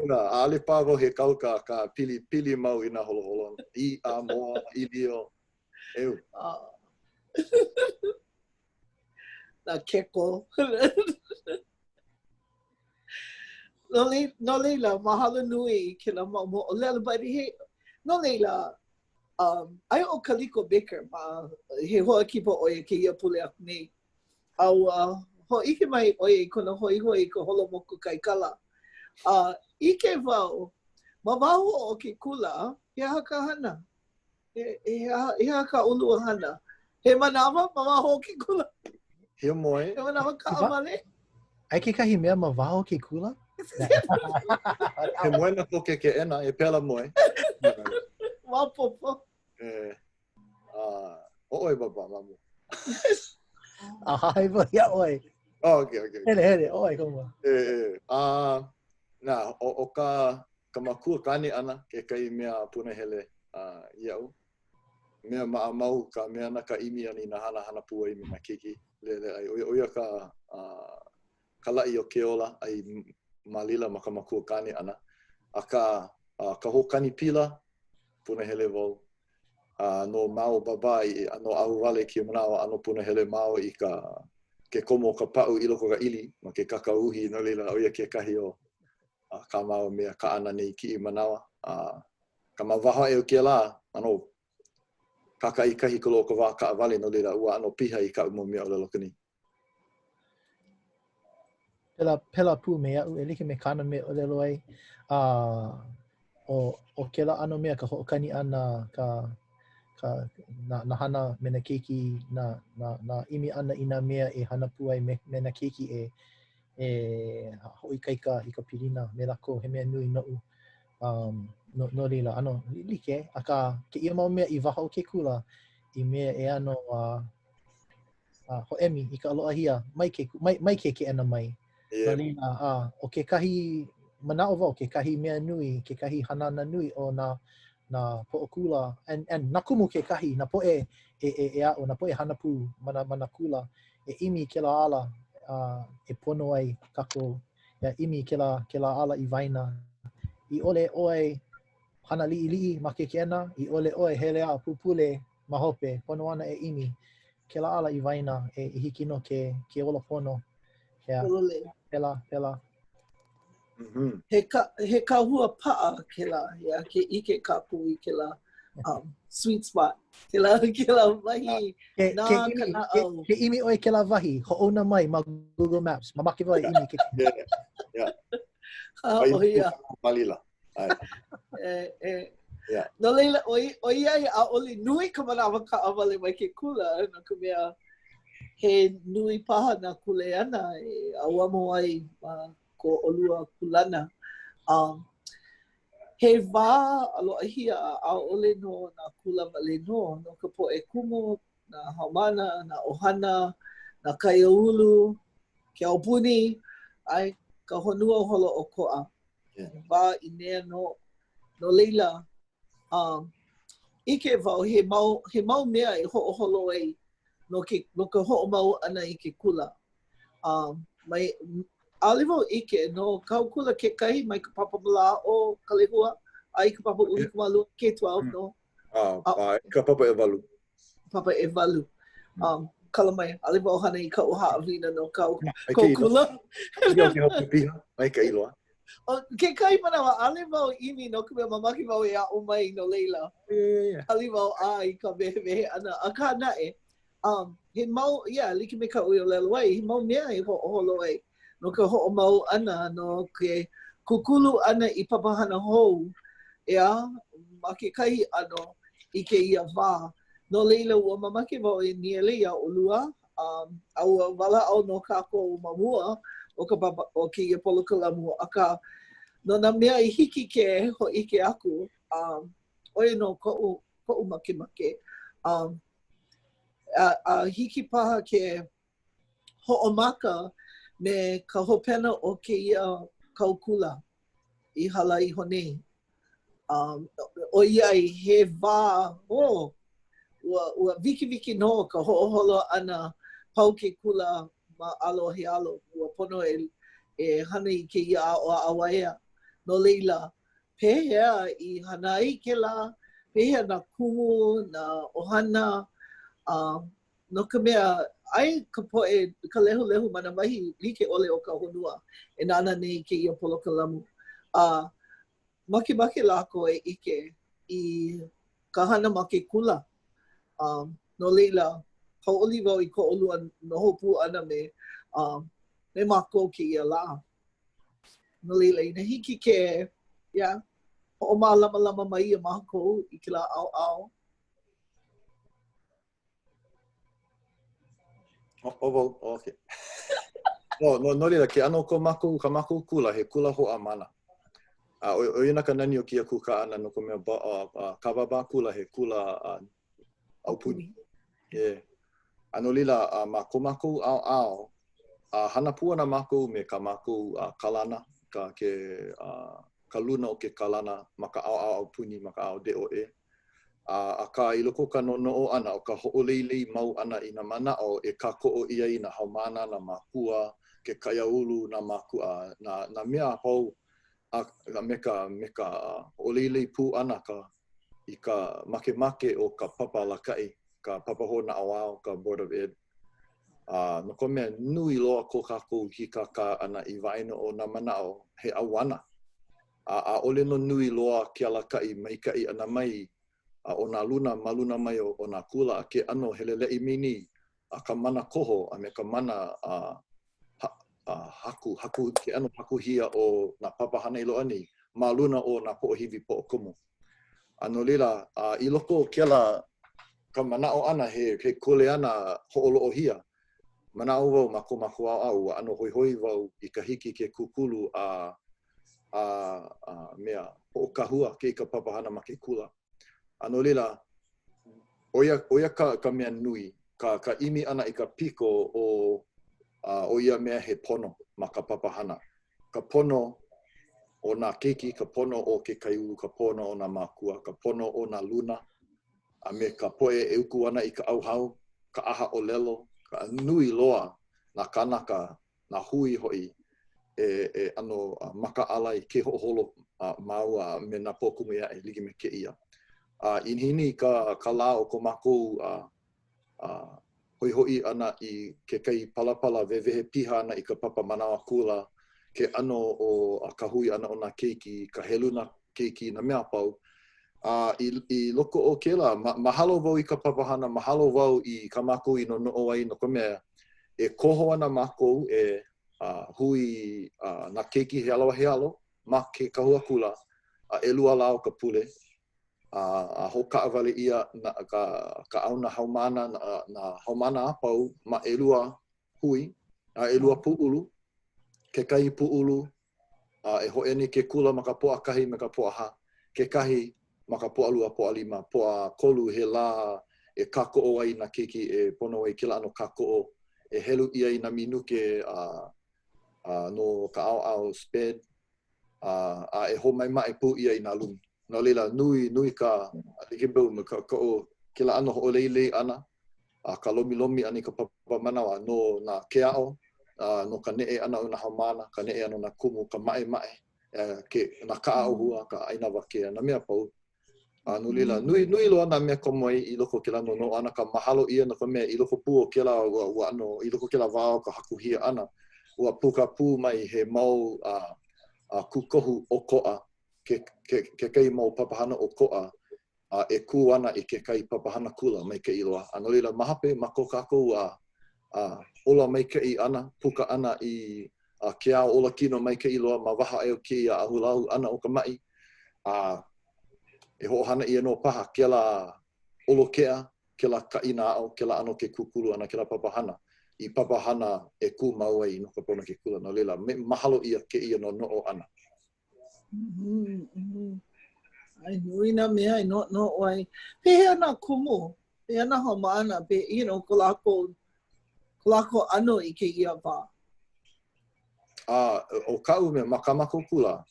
ʻaʻole paha wau he kauka akā pili, pili mau i nā holoholona, iʻa, moa, ʻīlio, ʻeu. Nā keko. No, no laila, mahalo nui i kēlā mau moʻolelo, but he, no laila, Um, aia ʻo Kaliko Baker ma, he hoa kipa ʻo ia kēia pule aku nei. A ua hōʻike mai ʻo ia i kona hoihoi i ka holo moku kaikala. A ʻike wau, ma waho o ke kula, he aha ka hana? He, he, aha, he aha kā ʻolua hana? He manawa ma waho o ke kula? Hiamoe. He manawa kaʻawale? Aia kekahi mea ma waho o ke kula? He moena ko ke keʻena, e pela moe. Maopopo. E, a, ʻo ʻoe baba, ma mua. A hahai wau iā ʻoe. Oh, okay, okay. Hele, hele, ʻoe ka mua. E, e, a, na, ʻo, ʻo ka, ka makua kāne ʻana kekahi mea punahele uh, iaʻu. Mea maʻamau ka mea na ka ʻimi ʻana i nā hana hana pū ai me nā keiki lele ai. ʻO ia, ʻo ia ka, uh, ka laʻi o ke ola ai ma laila ma ka makua kāne ʻana. Akā, uh, ka hoʻokani pila, punahele wau. A no māua baba i ʻano ahuwale kēia manawa ʻano punahele māua i ka ke komo o ka paʻu i loko o ka ʻili ma ke kākau uhi no laila ʻo ia kekahi o kā māua mea kaʻana nei i kēia manawa. A ka ma waho aʻe o kēlā, ʻano kākaʻikahi ka loa o ka wā kaʻawale no laila ua ʻano piha i kaʻu mau mea ʻōlelo kani. Pēlā, pēlā pū me aʻu, e like me kāna mea ʻōlelo ai, a ʻo, ʻo kēlā ʻano mea ka hoʻokani ʻana, ka, ka, nā, nā hana me nā keiki, nā, nā, nā ʻimi ʻana i nā mea e hana pū ai me, me nā keiki e, e hoʻoikaika i ka pilina me lākou, he mea nui noʻu. Um, no, no laila, ʻano like, akā, kēia mau mea i waho o ke kula, i mea e ʻano uh, uh, hoʻemi i ka loʻahia mai ke, mai, mai ke keʻena mai. Yeah. No laila, uh, ʻo kekahi manaʻo wau, kekahi mea nui, kekahi hanana nui o nā, nā poʻokula, and, and nā kumu kekahi, nā poʻe e, e, e aʻo, nā poʻe hana pū ma nā, ma nā kula, e ʻimi i kēlā ala uh, e pono ai kākou. Yeah, ʻimi kēlā, kēlā ala i waena. I ʻole ʻoe hana liʻiliʻi ma ke keʻena, i ʻole ʻoe hele a pupule ma hope, pono ana e ʻimi kēlā ala i waena e, i hiki nō ke, ke ola pono. Yeah. Pēlā, pēlā. Mm -hmm. He, ka, he kahua paʻa kēlā, yeah, ke ʻike kākou i kēlā um, sweet spot. Kēlā, kēlā wahi ke, nā ke ʻimi, ka naʻau. Ke, ke ʻimi ʻoe kēlā wahi, hoʻouna mai ma Google Maps. Mamake wau e ʻimi ke. Yeah, yeah. Ah, oh, yeah. Malila. E, e. Yeah. No laila, ʻoiai ʻaʻole nui ka manawa kaʻawale mai ke kula, no ka mea, he nui paha nā kuleana e ʻauamo ai ma ko ʻolua kūlana. Um, he wā loʻahia a ʻaʻole no nā kula wale nō, no ka poʻe kumu, nā haumāna, nā ʻohana, nā kaiāulu, ke aupuni, ʻae, ka honua holoʻokoʻa. Yeah. Wā ʻīnea nō. No laila, um, ʻike wau he mau, he mau mea e hoʻoholo ai no ke, no ka hoʻomau ʻana i ke kula. Um, mai, ʻaʻole wau ʻike no kāu kula kekahi mai ka papa mālaaʻo Kalehua a i ka papa 12 K-12 mm. nō. Ah, uh, ka papa ʻewalu. Papa ʻewalu. Mm. Um, kala mai, ʻaʻole wau hana i kaʻu haʻawina no kāu kou kula. Maikaʻi loa. ʻO kekahi manawa, ʻaʻole wau ʻimi no ka mea mamake wau e aʻo mai no laila. Yeah, yeah. Kali wau a i ka wehewehe ʻana. Akā naʻe, um, he mau, yeah, like me kaʻu i ʻōlelo ai, he mau mea e hoʻoholo ai no ka hoʻomau ʻana, no ke kūkulu ʻana i papahana hou, ʻeā, ma kekahi ʻano i kēia wā. No laila, ua mamake wau e nīele iā ʻolua, um, a ua walaʻau nō kākou ma mua o ka papa, o kēia polokalamu, akā, no nā mea i hiki ke hōʻike aku, um, ʻo ia nō koʻu, koʻu makemake. Um, a, a hiki paha ke hoʻomaka me ka hopena o kēia kau kula i hala iho nei. Um, ʻoiai he wā, oh, ua, ua wikiwiki nō ka hoʻoholo ʻana pau ke kula ma alo he alo, ua pono e, e hana i kēia aʻo awaea. No laila, pehea i hana ai kēlā, pehea nā kumu, nā ʻohana, uh, no ka mea, aia ka poʻe, ka lehulehu ma nā wahi like ʻole o ka honua e nānā nei i kēia polokalamu. A uh, makemake lākou e ʻike i ka hana ma ke kula. Um, no laila, hauʻoli wau i ko ʻolua noho pū ʻana me, um, me mākou kēia lā. No laila, inā hiki ke, yeah, hoʻomālamalama mai iā mākou i kēlā ʻaoʻao. ʻO wau, okay. No, no, no laila, ke ʻano o ko mākou, kā mākou kula, he kula hoʻāmana. A ʻo, ʻo ia nā ka nani o kēia kūkā ʻana no ka mea, ba, uh, uh, kāwāwā kula he kula uh, aupuni. Yeah. A no laila, uh, ma ko mākou ʻaoʻao, a hana pū ana mākou me kā mākou uh, kalana, ka, ke, uh, ka luna o ke kalana ma ka ʻaoʻao aupuni, ma ka ʻaoʻao DOE. A, akā, i loko o ka noʻonoʻo ʻana, ʻo ka hoʻoleilei mau ʻana i nā manaʻo e kākoʻo ʻia ai nā haumāna, nā mākua, ke kaiāulu, nā mākua, nā, nā mea a pau, a, a me ka, me ka hoʻoleilei pū ʻana ka, i ka makemake o ka papa alakaʻi, ka papa hoʻonaʻauao, ka Board of Ed. A, no ka mea, nui loa ko kākou hīkākā ʻana i waena o nā manaʻo he ʻauana. A ʻaʻole nō nui loa ke alakaʻi maikaʻi ʻana mai a o nā luna ma luna mai o, o nā kula a ke ʻano heleleʻi mai nei a ka mana koho a me ka mana a, ha, a haku, haku, ke ʻano hakuhia o nā papahana i loaʻa nei ma luna o nā poʻohiwi poʻokumu. A no laila, a i loko o kēlā ka manaʻo ʻana he, he kuleana hoʻoloʻohia, manaʻo wau ma ko mākou ʻaoʻao, ua ʻano hoihoi wau i ka hiki ke kūkulu a a, a mea hoʻokahua ke i ka papahana ma ke kula. A no laila, ʻo ia, ʻo ia ka, ka mea nui, ka, ka ʻimi ʻana i ka piko o, a, o ia mea he pono ma ka papahana. Ka pono o nā keiki, ka pono o ke kaiāulu, ka pono o nā mākua, ka pono o nā luna, a me ka poʻe e uku ana i ka ʻauhau, ka ʻaha ʻōlelo, ka nui loa nā kānaka, nā hui hoʻi. e e ʻano makaʻala i ke hoʻoholo māua a me nā poʻokumu ʻē aʻe like me kēia. A i hini ka ka lā o ko mākou hoʻihoʻi ʻana i kekahi palapala wehewehe piha ana i ka papa manawa kula, ke ʻano o ka hui ʻana o nā keiki, ka heluna keiki, nā mea a pau. A i, i loko o kēlā, ma, mahalo wau i ka papahana, mahalo wau i kā mākou i noʻonoʻo ai no ka mea, e koho ana mākou e uh, hui uh, nā keiki he alo a he alo ma ke kahua kula a ʻelua lā o ka pule, a, a hoʻokaʻawale ʻia na, ka, ka ʻāuna haumāna, nā, nā haumāna a pau ma ʻelua hui, a ʻelua pūʻulu, kekahi pūʻulu a e hoʻēmi ke kula ma ka Pōʻakahi me ka Pōʻahā, kekahi ma ka Pōʻalua, Pōʻalima, Pōʻakolu, he lā e kākoʻo ai nā keiki e pono ai kēlā ʻano kākoʻo e helu ʻia i nā minuke a, a no ka ʻaoʻao SPED, a, a e hoʻomaʻemaʻe pū ʻia i nā lumi. No laila, nui, nui ka, like me ka, ka, o kēlā ʻano hoʻoleilei ʻana a ka lomilomi ʻana i ka papa manawa no nā ke aʻo, a no ka neʻe ʻana o nā haumāna, ka neʻe ʻana o nā kumu, ka maʻemaʻe, ke, nā kaʻa ʻōhua, ka ʻaina awakea, nā mea a pau. A no laila, nui, nui loa nā mea komo ai i loko o kēlā noʻonoʻo ʻana, ka mahalo ʻia no ka mea i loko pū o kēlā ua, ua ʻano, i loko o kēlā wā o ka hakuhia ʻana, ua puka pū mai he mau a, a kūkohu ʻokoʻa, ke, ke, kekahi mau papahana ʻokoʻa a e kū ana i kekahi papahana kula maikaʻi loa. A no laila, ma hope, ma ko kākou a, a ola maikaʻi ʻana, puka ʻana i a ke ao olakino maikaʻi loa ma waho aʻe o kēia ahulau ʻana o ka maʻi, a e hoʻohana ʻia nō paha kēlā ʻolokeʻa, kēlā kaʻina aʻo, kēlā ʻano ke kūkulu ʻana, kēlā papahana, i papahana e kū mau ai no ka pono ke kula. No laila, mahalo ʻia kēia noʻonoʻo ʻana. Mm -hmm. ʻAe, nui nā mea e noʻonoʻo ai. Pehea nā kumu, pehea nā haumāna, pe, you know, ko lākou, ko lākou ʻano i kēia wā? A, ʻo kaʻu mea, ma kā mākou kula,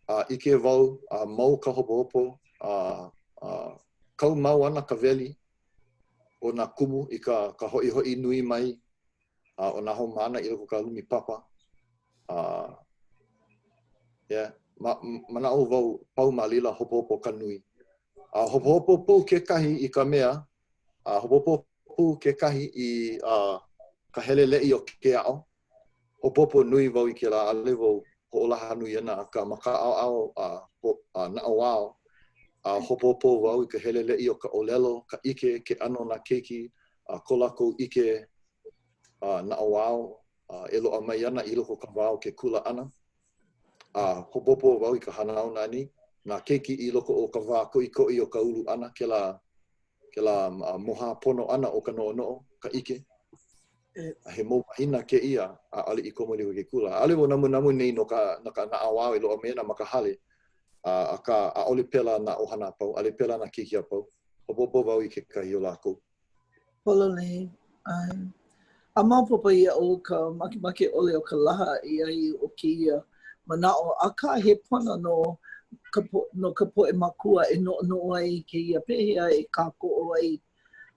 a ʻike wau, a mau ka hopohopo, a, a kau mau ana ka weli o nā kumu i ka, ka hoʻihoʻi nui mai a o nā haumāna i loko o ka lumi papa. A, yeah, ma, manaʻo wau pau ma laila hopohopo ka nui. A hopohopo pū kekahi i ka mea, a hopohopo pū kekahi i uh, ka heleleʻi o ke aʻo. Hopohopo nui wau i kēlā, ʻaʻole wau hoʻolaha nui ana, akā ma ka ʻaoʻao a, a naʻauao, a hopohopo wau i ka heleleʻi o ka ʻōlelo, ka ʻike, ke ʻano o nā keiki, a ko lākou ʻike a naʻauao a e loaʻa mai ana i loko o ka wā o ke kula ʻana. A hopohopo wau i ka hanauna nei, nā keiki i loko o ka wā koʻikoʻi o ka ulu ʻana, kēlā, kēlā mohā pono ʻana o ka noʻonoʻo, ka ʻike. A he mau mahina kēia, ʻaʻole i komo i loko o ke kula. ʻAʻole wau namunamu nei no ka, no ka naʻauao e loaʻa mai ana ma ka hale, a, akā, ʻaʻole pēlā nā ʻohana a pau, ʻaʻole pēlā nā keiki a pau. Hopohopo wau i kekahi o lākou. Pololei, ʻae. A maopopo iaʻu ka makemake ʻole o ka laha i ai o kēia manaʻo, akā he pono nō ka no ka poʻe makua e noʻonoʻo ai i kēia pehea e kākoʻo ai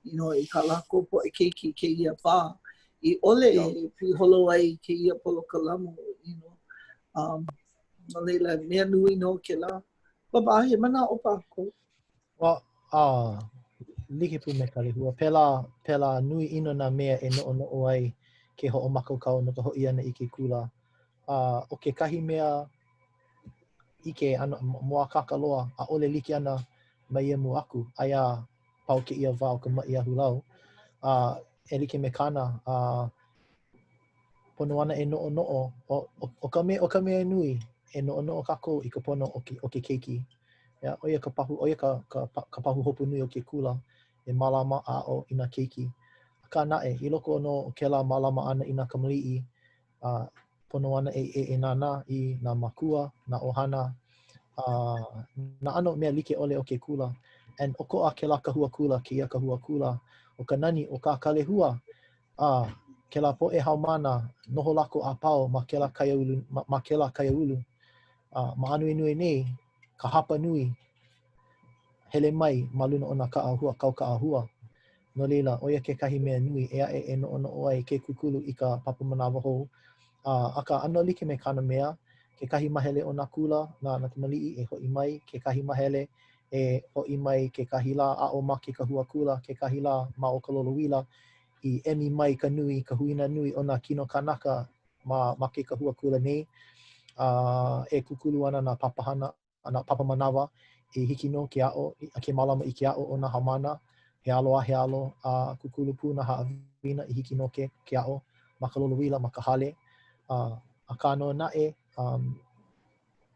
you know, i kā lākou poʻe keiki i kēia wā, i ʻole e piholo ai kēia polokalamu, you know. Um, no laila, mea nui nō kēlā. Baba, he manaʻo paha kou? Well, uh, like pū me Kalehua, pēlā, pēlā nui ʻino nā mea e noʻonoʻo ai ke hoʻomākaukau no ka hoʻi ʻana i ke kula. Uh, ʻo kekahi mea ʻike ʻano mōakāka loa, ʻaʻole like ana ma ia mua aku, aia a pau kēia wā o ka maʻi ahulau. Uh, e like me Kana, uh, pono ana e noʻonoʻo, ʻo, ʻo ka mea, ʻo ka mea nui, e noʻonoʻo kākou i ka pono o ke, o ke keiki. Yeah, ʻo ia ka pahu, ʻo ia ka, ka, ka pahuhopu nui o ke kula, e mālama a aʻo i nā keiki. Akā naʻe, i loko nō o kēlā mālama ʻana i nā kamaliʻi, a pono ana e, e, e nānā i nā mākua, nā ʻohana, a nā ʻano mea like ʻole o ke kula. And ʻokoʻa kēlā kahua kula, kēia kahua kula, ʻo ka nani o kā Kalehua, A, kēlā poʻe haumāna, noho lākou a pau ma kēlā kaiāulu, ma, ma kēlā kaiāulu. A ma Ānuenue nei, ka hapa nui, hele mai ma luna o nā kaʻa ʻōhua, kau kaʻa ʻōhua. No laila, ʻo ia kekahi mea nui e aʻe e noʻonoʻo ai ke kūkulu i ka papa manawa hou. Akā, ʻano like me kāna mea, kekahi mahele o nā kula, nā, nā kamaliʻi e hoʻi mai, kekahi mahele e hoʻi mai kekahi lā aʻo ma ke kahua kula, kekahi lā ma o ka lolouila, i emi mai ka nui, ka huina nui o nā kino kanaka ma, ma ke kahua kula nei, a e kūkulu ana nā papahana a nā papa manawa i hiki nō ke aʻo, ke mālama i ke aʻo o nā haumāna, he alo a he alo, a kūkulu pū nā haʻawina i hiki nō ke, ke aʻo ma ka lolouila, ma ka hale. Uh, akā nō naʻe, um,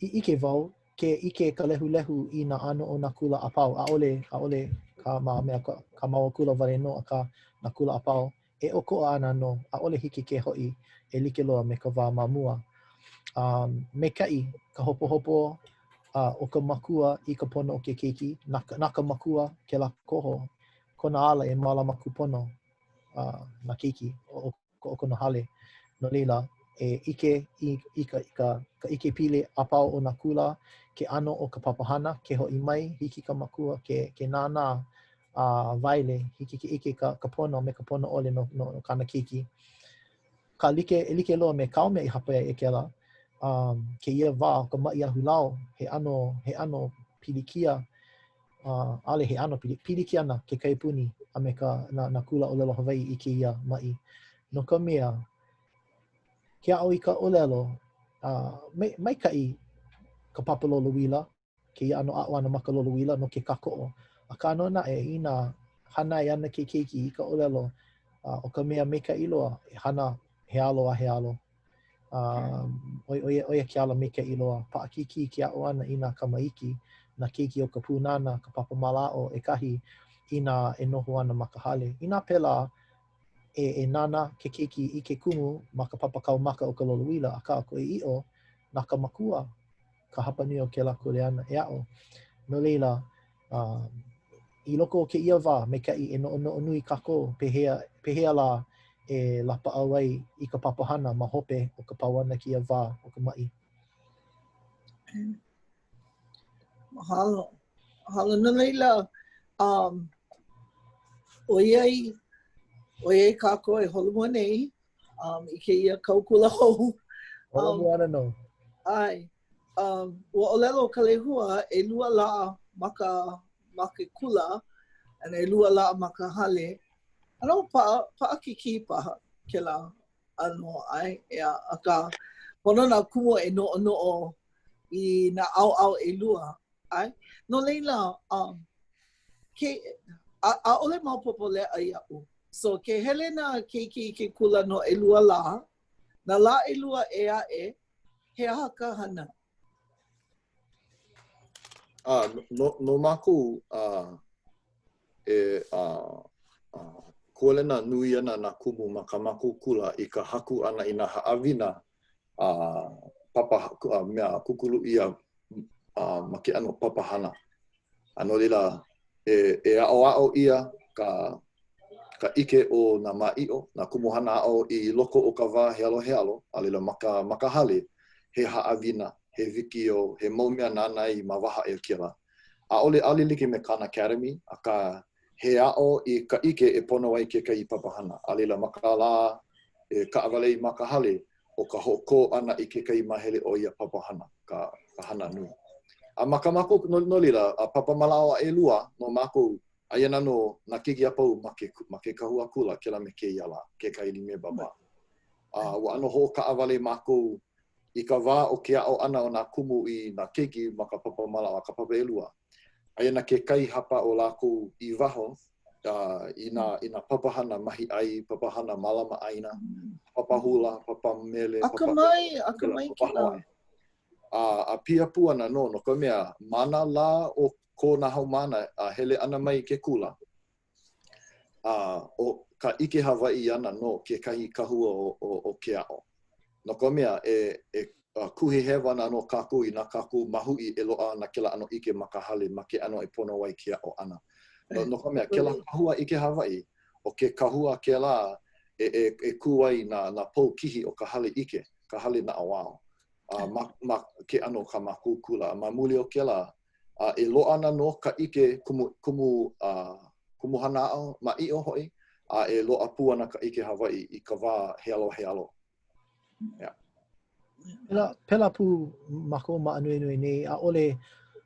i ʻike wau, ke ʻike ka lehulehu i nā ʻano o nā kula a pau, ʻaʻole, ʻaʻole ka ma mea ka, ka Mānoa kula wale nō, akā nā kula a pau, e ʻokoʻa ana nō, ʻaʻole hiki ke hoʻi e like loa me ka wā ma mua. Um, maikaʻi ka hopohopo uh, o ka makua i ka pono o ke keiki, na, na ka makua kēlā koho, kona ala e mālama kūpono uh, nā keiki o, o, o kona hale. No laila, e ʻike i, i ka, i ka, ka ʻikepili a pau o nā kula, ke ʻano o ka papahana, ke hoʻi mai, hiki ka makua ke, ke nānā a waele, hiki ke ʻike ka, ka pono me ka pono ʻole no, no, no kāna keiki. Ka like, e like loa me kāu mea i hapai ai e Kela, um, kēia wā o ka maʻi ahulau, he ʻano, he ʻano pilikia, uh, ʻaʻole he ʻano pili, pilikia ana ke kaiapuni a me ka, nā, nā kula ʻōlelo Hawaiʻi i kēia maʻi. No ka mea, ke aʻo i ka ʻōlelo, uh, maikaʻi ka papa lolouila, kēia ʻano aʻo ʻana ma ka lolouila no ke kākoʻo. Akā nō naʻe, inā hānai ana ke keiki i ka ʻōlelo, uh, ʻo ka mea maikaʻi loa, e hana he alo a he alo. Um, ʻo, ʻo ia, ʻo ia ke ala maikaʻi loa. Paʻakikī ke aʻo ʻana i nā kamaiki, nā keiki o ka pūnana, ka papa mālaaʻo, ʻekahi, inā e noho ana ma ka hale. Inā pēlā, e, e nānā ke keiki i ke kumu ma ka papa kau maka o ka lolouila, akā ʻo ka ʻoiaʻiʻo, na ka makua ka hapanui o kēlā kuleana e aʻo. No laila, uh, i loko o kēia wā, maikaʻi e noʻonoʻo nui kākou pehea, pehea lā e lapaʻau ai i ka papahana ma hope o ka pau ʻana kēia wā o ka maʻi. Mahalo. Mahalo. No laila, um, ʻoiai, ʻoiai kākou e holomua nei, um, i kēia kau kula hou. Holomua ana nō. ʻAe. Um, ua ʻōlelo ʻo Kalehua, ʻelua lā ma ka, ma ke kula, and ʻelua lā ma ka hale. ʻAno paʻa, paʻakikī paha kēlā ʻano, ʻae, ʻeā, akā, pono nā kumu e noʻonoʻo i nā ʻaoʻao ʻelua, ʻae. No laila, um, ke, ʻaʻole maopopo leʻa iaʻu. So, ke hele nā keiki i ke kula no ʻelua lā, nā lā ʻelua ʻē aʻe, he aha ka hana? A, no, no mākou, a, e, a, a, kualena nui ana nā kumu ma kā mākou kula i ka haku ʻana i nā haʻawina a papa a mea kūkulu ʻia a, ma ke ʻano papahana. A no laila, e, e aʻoaʻo ʻia ka, ka ʻike o nā maʻiʻo, nā kumuhana aʻo i loko o ka wā he alo he alo, a laila ma ka, ma ka hale, he haʻawina, he wikiō, he mau mea nāna i māwaha ʻia kēlā. ʻAʻole, ʻaʻole like me Khan Academy, akā, he aʻo i ka ʻike e pono ai kekahi papahana. A laila ma ka lā e kaʻawale ai ma ka hale, ʻo ka hoʻokō ʻana i kekahi māhele o ia papahana ka, ka hana nui. A ma kā mākou, no, no laila, a papa mālaaʻo a ʻelua no mākou, aia ana nō nā keiki a pau ma ke, ma ke kahua kula kēlā me kēia lā, kekahi limebaba. A ua ʻano hoʻokaʻawale mākou i ka wā o ke aʻo ʻana o nā kumu i nā keiki ma ka papa mālaaʻo a ka papa ʻelua, aia ana kekahi hapa o lākou i waho i nā, i nā papahana mahiʻai, papahana mālama ʻāina, papa hula, papa mele, papa Akamai, akamai kēlā. A, a piha pū ana nō, no ka mea, ma nā lā o ko nā haumāna a hele ʻana mai i ke kula, A ʻo ka ʻike Hawaiʻi ana nō kekahi kahua o, o, o ke aʻo. No ka mea, e, e kuhihewa ana nō kākou inā kākou mahuʻi e loaʻa ana kēlā ʻano ʻike ma ka hale ma ke ʻano e pono ai ke aʻo ʻana. No, no ka mea, kēlā kahua ʻike Hawaiʻi, ʻo ke kahua kēlā e, e, e kū ai nā, nā pou kihi o ka hale ʻike, ka hale naʻauao. A ma, ma ke ʻano o kā mākou kula. A ma muli o kēlā, a e loaʻa ana nō ka ʻike kumu, kumu, a, kumuhana aʻo maʻiʻo hoʻi, a e loaʻa pū ana ka ʻike Hawaiʻi i ka wā he alo he alo. Yeah. Pēlā, pēlā pū mākou ma Ānuenue nei, ʻaʻole,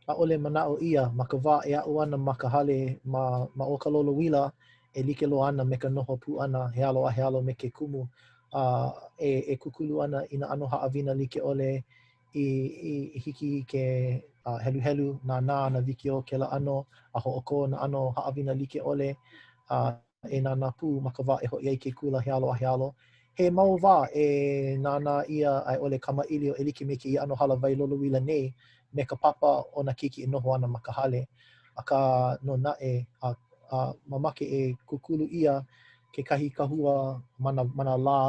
ʻaʻole manaʻo ʻia ma ka wā e aʻo ana ma ka hale ma, ma o ka lolouila e like loa ana me ka noho pū ʻana he alo a he alo me ke kumu a e, e kūkulu ana i nā ʻano haʻawina like ʻole i, i, i hiki ke uh, heluhelu, nānā nā wikiō kēlā ʻano a hoʻokō nā ʻano haʻawina like ʻole a e nānā pū ma ka wā e hoʻi ai ke kula he alo a he alo. He mau wā e nānā ʻia a i ʻole kamaʻilio e like me kēia ʻano hālāwai lolouila nei me ka papa o nā keiki e noho ana ma ka hale. Akā nō naʻe, a, a mamake e kūkulu ʻia kekahi kahua ma nā, ma nā lā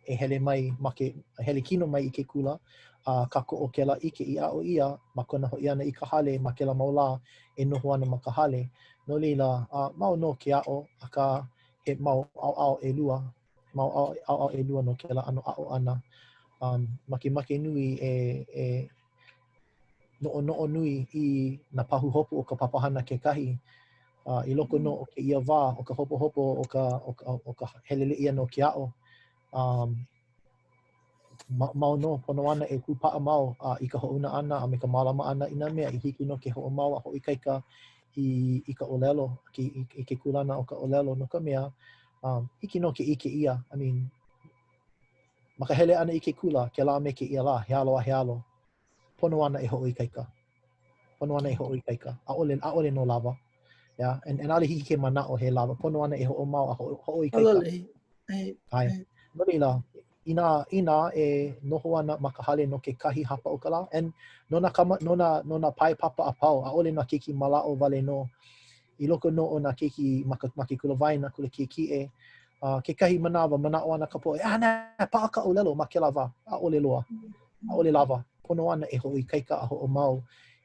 e hele mai ma ke hele kino mai i ke kula a kākoʻo kēlā ʻike i aʻo ʻia ma kona hoʻi ʻana i ka hale ma kēlā mau lā e noho ana ma ka hale. No laila, a mau nō ke aʻo, akā he mau ʻaoʻao ʻelua, he mau ʻaoʻao ʻelua no kēlā ʻano aʻo ʻana. Um, makemake nui e, e noʻonoʻo nui i nā pahuhopu o ka papahana kekahi, uh, i loko nō o kēia wā o ka hopohopo o ka, o ka, o ka heleleʻi ʻana o ke aʻo, um, ma, mau nō pono ana e kūpaʻa mau uh, i ka hoʻouna ʻana a me ka mālama ʻana i nā mea i hiki nō ke hoʻomau a hoʻoikaika i, i ka ʻōlelo, i, i, i ke kūlana o ka ʻōlelo, no ka mea, um, hiki nō ke ʻike ʻia, I mean, ma ka hele ʻana i ke kula, kēlā me kēia lā, he alo a he alo, pono ana e hoʻoikaika. Pono ana e hoʻoikaika. ʻAʻole, ʻaʻole nō lawa. Yeah? And, and ʻaʻole hiki ke manaʻo he lawa. Pono ana e hoʻomau a ho, hoʻoikaika. ʻAe. No laila, inā, inā e noho ana ma ka hale no kekahi hapa o ka lā, and no nā kama, no nā, no nā pae papa a pau, ʻaʻole nā keiki mālaaʻo wale nō. I loko nō o nā keiki ma ka, ma ke kula waena, kula kiʻekiʻe, uh, kekahi manawa, manaʻo ana ka poʻe, ah, nā, paʻa ka ʻōlelo ma kēlā wā. ʻAʻole loa. ʻAʻole lawa. Pono ana e hoʻoikaika a hoʻomau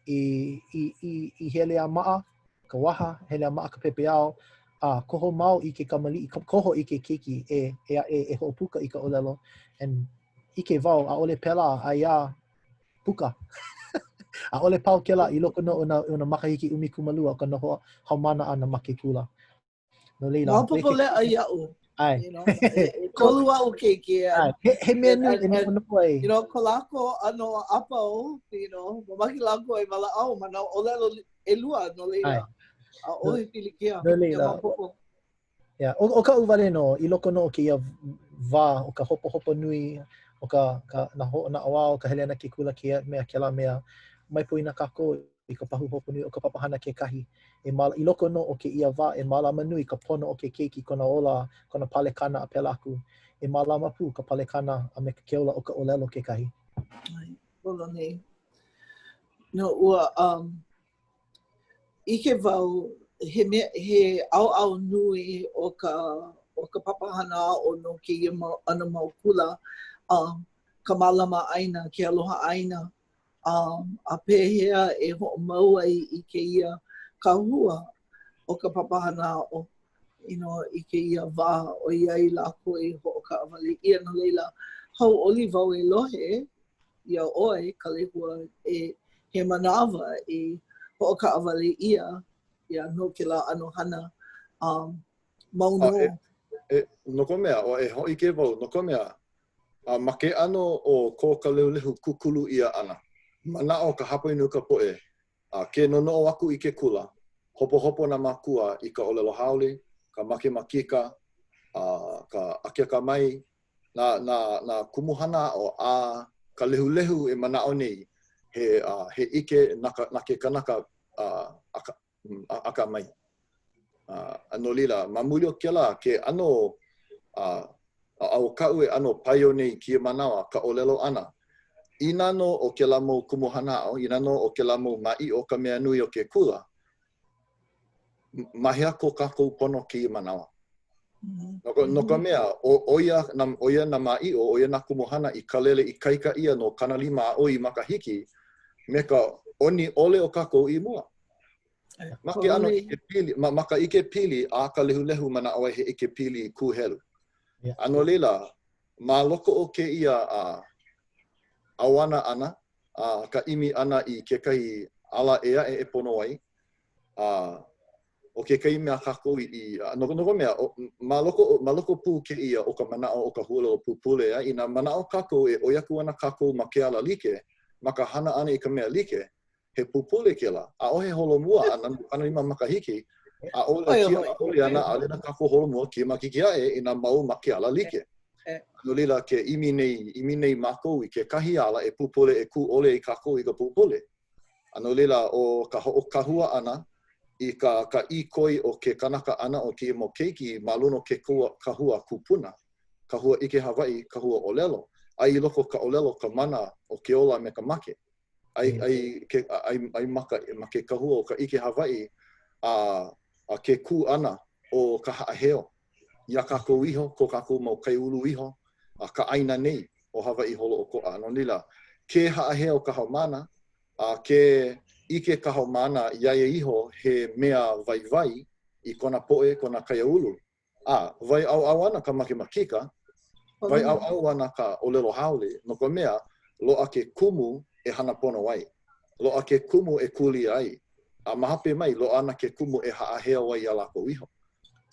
i, i, i, i hele a maʻa ka waha, hele a maʻa ka pepeiao, a koho mau i ke kamaliʻi, koho i ke keiki e, e aʻe e hoʻopuka i ka ʻōlelo. And ʻike wau, ʻaʻole pēlā, aia puka. ʻAʻole pau kēlā i loko nō o nā, o nā makahiki 12 o ka noho haumāna ʻana ma ke kula. No laila. Maopopo leʻa iaʻu. ʻAe. You know, ʻekolu aʻu keiki. ʻAe. He, he mea nui e noʻonoʻo ai. You know, ko lākou ʻano a pau, you know, mamake lākou e walaʻau ma nā ʻōlelo ʻelua no laila. ʻAʻohe pilikia. No laila. Maopopo. Yeah. ʻO, ʻo kaʻu wale nō, i loko nō o kēia wā o ka hopohopo nui, o ka, ka nā hoʻonaʻauao, ka hele ʻana ke kula, kēia mea, kēlā mea, mai poina kākou i ka pahuhopu nui o ka papahana kekahi. E māla, i loko nō o kēia wā e mālama nui ka pono o ke keiki, kona ola, kona palekana a pēlā aku. E mālama pū ka palekana a me ke ola o ka ʻōlelo kekahi. ʻAe, pololei. No, ua, um, ʻike wau he mea, he ʻaoʻao nui o ka o ka papahana aʻo no kēia mau ʻano mau kula, um, ka mālama ʻāina, ke aloha ʻāina, um, a pehea e hoʻomau ai i kēia kahua o ka papahana aʻo you know, i kēia wā ʻoiai lākou i hoʻokaʻawale ʻia. No laila, hauʻoli wau e lohe iā ʻoe, Kalehua, e he manawa i hoʻokaʻawale ʻia ia no kēlā ʻano hana um, mau nō. A e, e, no ka mea, o e hōʻike wau, no ka mea, a ma ke ʻano o ko ka lehulehu kūkulu ʻia ʻana, manaʻo ka hapanui o ka poʻe, a ke nonoʻo aku i ke kula, hopohopo nā mākua i ka ʻōlelo haole, ka makemakika, a ka akeakamai, nā, nā, nā kumuhana aʻo a ka lehulehu e manaʻo nei he, uh, he ʻike na ka, na ke kanaka uh, aka, akamai. Uh, a no laila, ma muli o kēlā, ke ʻano, uh, a ʻo kaʻu e ʻano paio nei i kēia manawa, ka ʻōlelo ʻana, inā nō ʻo kēlā mau kumuhana aʻo, inā nō ʻo kēlā mau maʻiʻo ka mea nui o ke kula, ma hea ko kākou pono kēia manawa? No ka, no ka mea, ʻo, ʻo ia, nā, ʻo ia nā maʻiʻo, ʻo ia nā kumuhana i kālele ikaika ʻia no 50 a ʻoi makahiki me ka ʻoni ʻole o kākou i mua. Ma ke ʻano ʻikepili, ma, ma ka ʻikepili a ka lehulehu manaʻo ai he ʻikepili kūhelu. A no laila, ma loko o kēia a, ʻauana ʻana, a ka ʻimi ʻana i kekahi ala ʻē aʻe e pono ai, a. ʻO kekahi mea kākou i, i no, no ka mea, o, ma loko, ma loko pū kēia o ka manaʻo o ka huaʻōlelo pupule, a inā manaʻo kākou e ʻoi aku ana kākou ma ke ala like, ma ka hana ʻana i ka mea like, he pupule kēlā. ʻAʻohe holomua ʻana no 50 makahiki, ʻaʻole, ʻaʻole ana, ʻaʻole ana kākou holomua kēia makahiki aʻe inā mau ma ke ala like. No laila, ke ʻimi nei, ʻimi nei mākou i kekahi ala e pupule e kū ʻole ai kākou i ka pupule. A no laila, ʻo ka hoʻokahua ʻana i ka ka ʻīkoi o ke kanaka ʻana o kēia mau keiki ma luna o ke kahua kupuna, kahua ʻike Hawaiʻi, kahua ʻōlelo, a i loko o ka ʻōlelo ka mana o ke ola a me ka make. Ai, ai, ke, ai, ai ma ka, ma ke kahua o ka ʻike Hawaiʻi a, a ke kū ʻana o ka haʻaheo iā kākou iho, ko kākou mau kaiāulu iho, a ka ʻāina nei ʻo Hawaiʻi holoʻokoʻa. No laila, ke haʻaheo ka haumāna, a ke ʻike ka haumāna iā ia iho he mea waiwai i kona poʻe, kona kaiāulu, a wae ʻaoʻao ana ka makemakika, wae ʻaoʻao ana ka ʻōlelo haole, no ka mea, loaʻa ke kumu e hana pono ai, loaʻa ke kumu e kūlia ai, a ma hope mai, loaʻa ana ke kumu e haʻaheo ai iā lākou iho.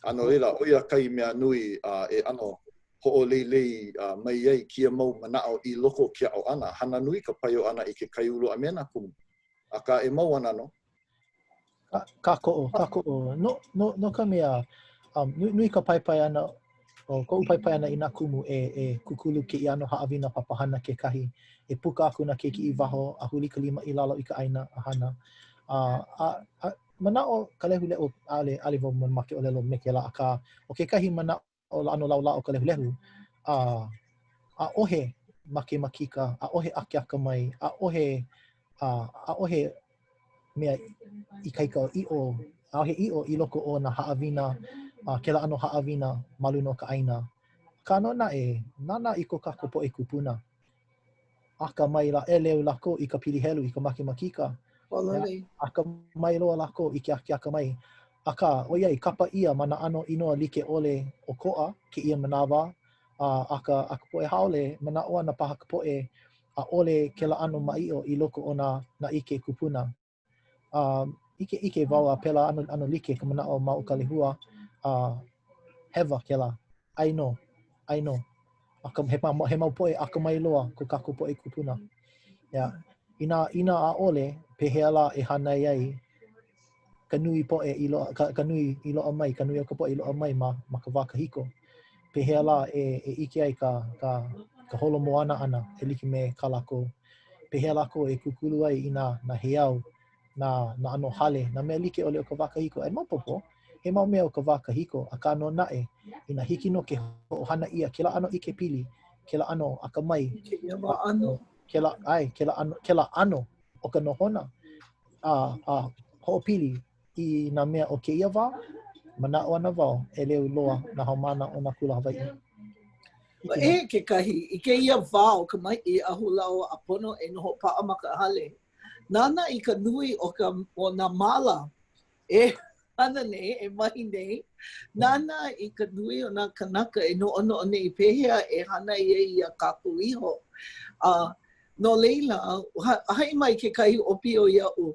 A no laila, ʻo ia kai mea nui e ʻano hoʻoleilei mai ai kēia mau manaʻo i loko o ke aʻo ʻana. Hana nui ka paio ʻana i ke kaiāulu a me nā kumu, akā e mau ana nō. Kākoʻo, kākoʻo. No, no, no ka mea, um, nui, nui ka paipai ʻana, o koʻu paipai ʻana i nā kumu e, e kūkulu kēia ʻano haʻawina papahana kekahi, e puka aku nā keiki i waho a huli ka lima i lalo i ka ʻāina a hana. A, a, a manaʻo ka lehulehu, ʻaʻole, ʻaʻole wau mamake ʻōlelo me kēlā, akā, ʻo kekahi manaʻo ʻano laulā o ka lehulehu, a ʻaʻohe makemakika, ʻaʻohe akeakamai, ʻaʻohe, a ʻaʻohe mea ikaika ʻiʻo, ʻaʻohe ʻiʻo i loko o nā haʻawina, a kēlā ʻano haʻawina ma luna o ka ʻāina. Akā nō naʻe, nānā i ko kākou poʻe kūpuna. Akamai lā, ʻeleu lākou i ka pili helu, i ka makemakika. Akamai loa lākou i ke akeakamai. Akā, ʻoiai kapa ʻia ma nā ʻano inoa like ʻole ʻokoʻa kēia manawa, a a ka a ka poʻe haole, manaʻo ana paha ka poʻe ʻaʻole kēlā ʻano maʻiʻo i loko o nā nā ʻike kupuna. A ʻike ʻike wau a pēlā ʻano ʻano like ka manaʻo ma o ka lehua, a hewa kēlā. ʻAe nō, ʻae nō. Aka, he, he mau poʻe akamai loa ko kākou poʻe kūpuna. Yeah. Inā, inā ʻaʻole, pehea lā e hānai ai ka nui poʻe i loaʻa, ka, ka nui i loaʻa mai, ka nui o ka poʻe i loaʻa mai ma, ma ka wā kahiko. Pehea lā e, e ʻike ai ka, ka, ka holo moana ʻana e like me kā lākou. Pehea lākou e kūkulu ai i nā, nā heiau, nā, nā ʻano hale, nā mea like ʻole o ka wā kahiko. E maopopo, he mau mea o ka wā kahiko, akā nō naʻe, inā hiki nō ke hoʻohana ʻia kēlā ʻano ʻikepili, kēlā ʻano akamai, kēia ʻano, kēlā, ʻae, kēlā ʻano, kēlā ʻano o ka nohona, a, a hoʻopili i nā mea o kēia wā, manaʻo ana wau, ʻeleu loa nā haumāna o nā kula Hawaiʻi. Eia kekahi, i kēia wā o ka maʻi ahulau a pono e noho paʻa ma ka hale, nānā i ka nui o ka o nā māla e hana nei, e mahi nei, nānā i ka nui o nā kanaka e noʻonoʻo nei pehea e hānai ai iā kākou iho. A no laila, haʻi mai kekahi ʻōpio iaʻu,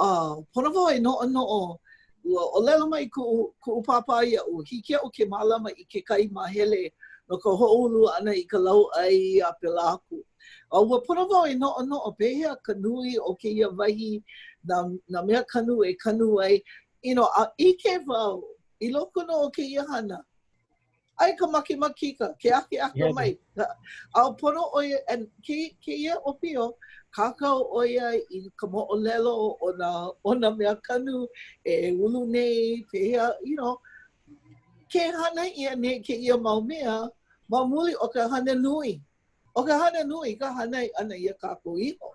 A pono wau e noʻonoʻo, ua ʻōlelo mai kuʻu, kuʻu pāpā iaʻu, hiki iaʻu ke mālama i kekahi māhele no ka hoʻoulu ʻana i ka lauʻai a pēlā aku. A ua pono wau e noʻonoʻo pehea ka nui o kēia wahi, nā, nā mea kanu e kanu ai, you know, a ʻike wau i loko nō o kēia hana, Aia ka makemakika, ke akeakamai. A pono ʻo ia, and ke, kēia ʻōpio, kākau ʻo ia i ka moʻolelo o nā, o nā mea kanu e ulu nei, pehea, you know, ke hana ʻia nei kēia mau mea ma muli o ka hana nui. ʻO ka hana nui ka hānai ʻana iā kākou iho.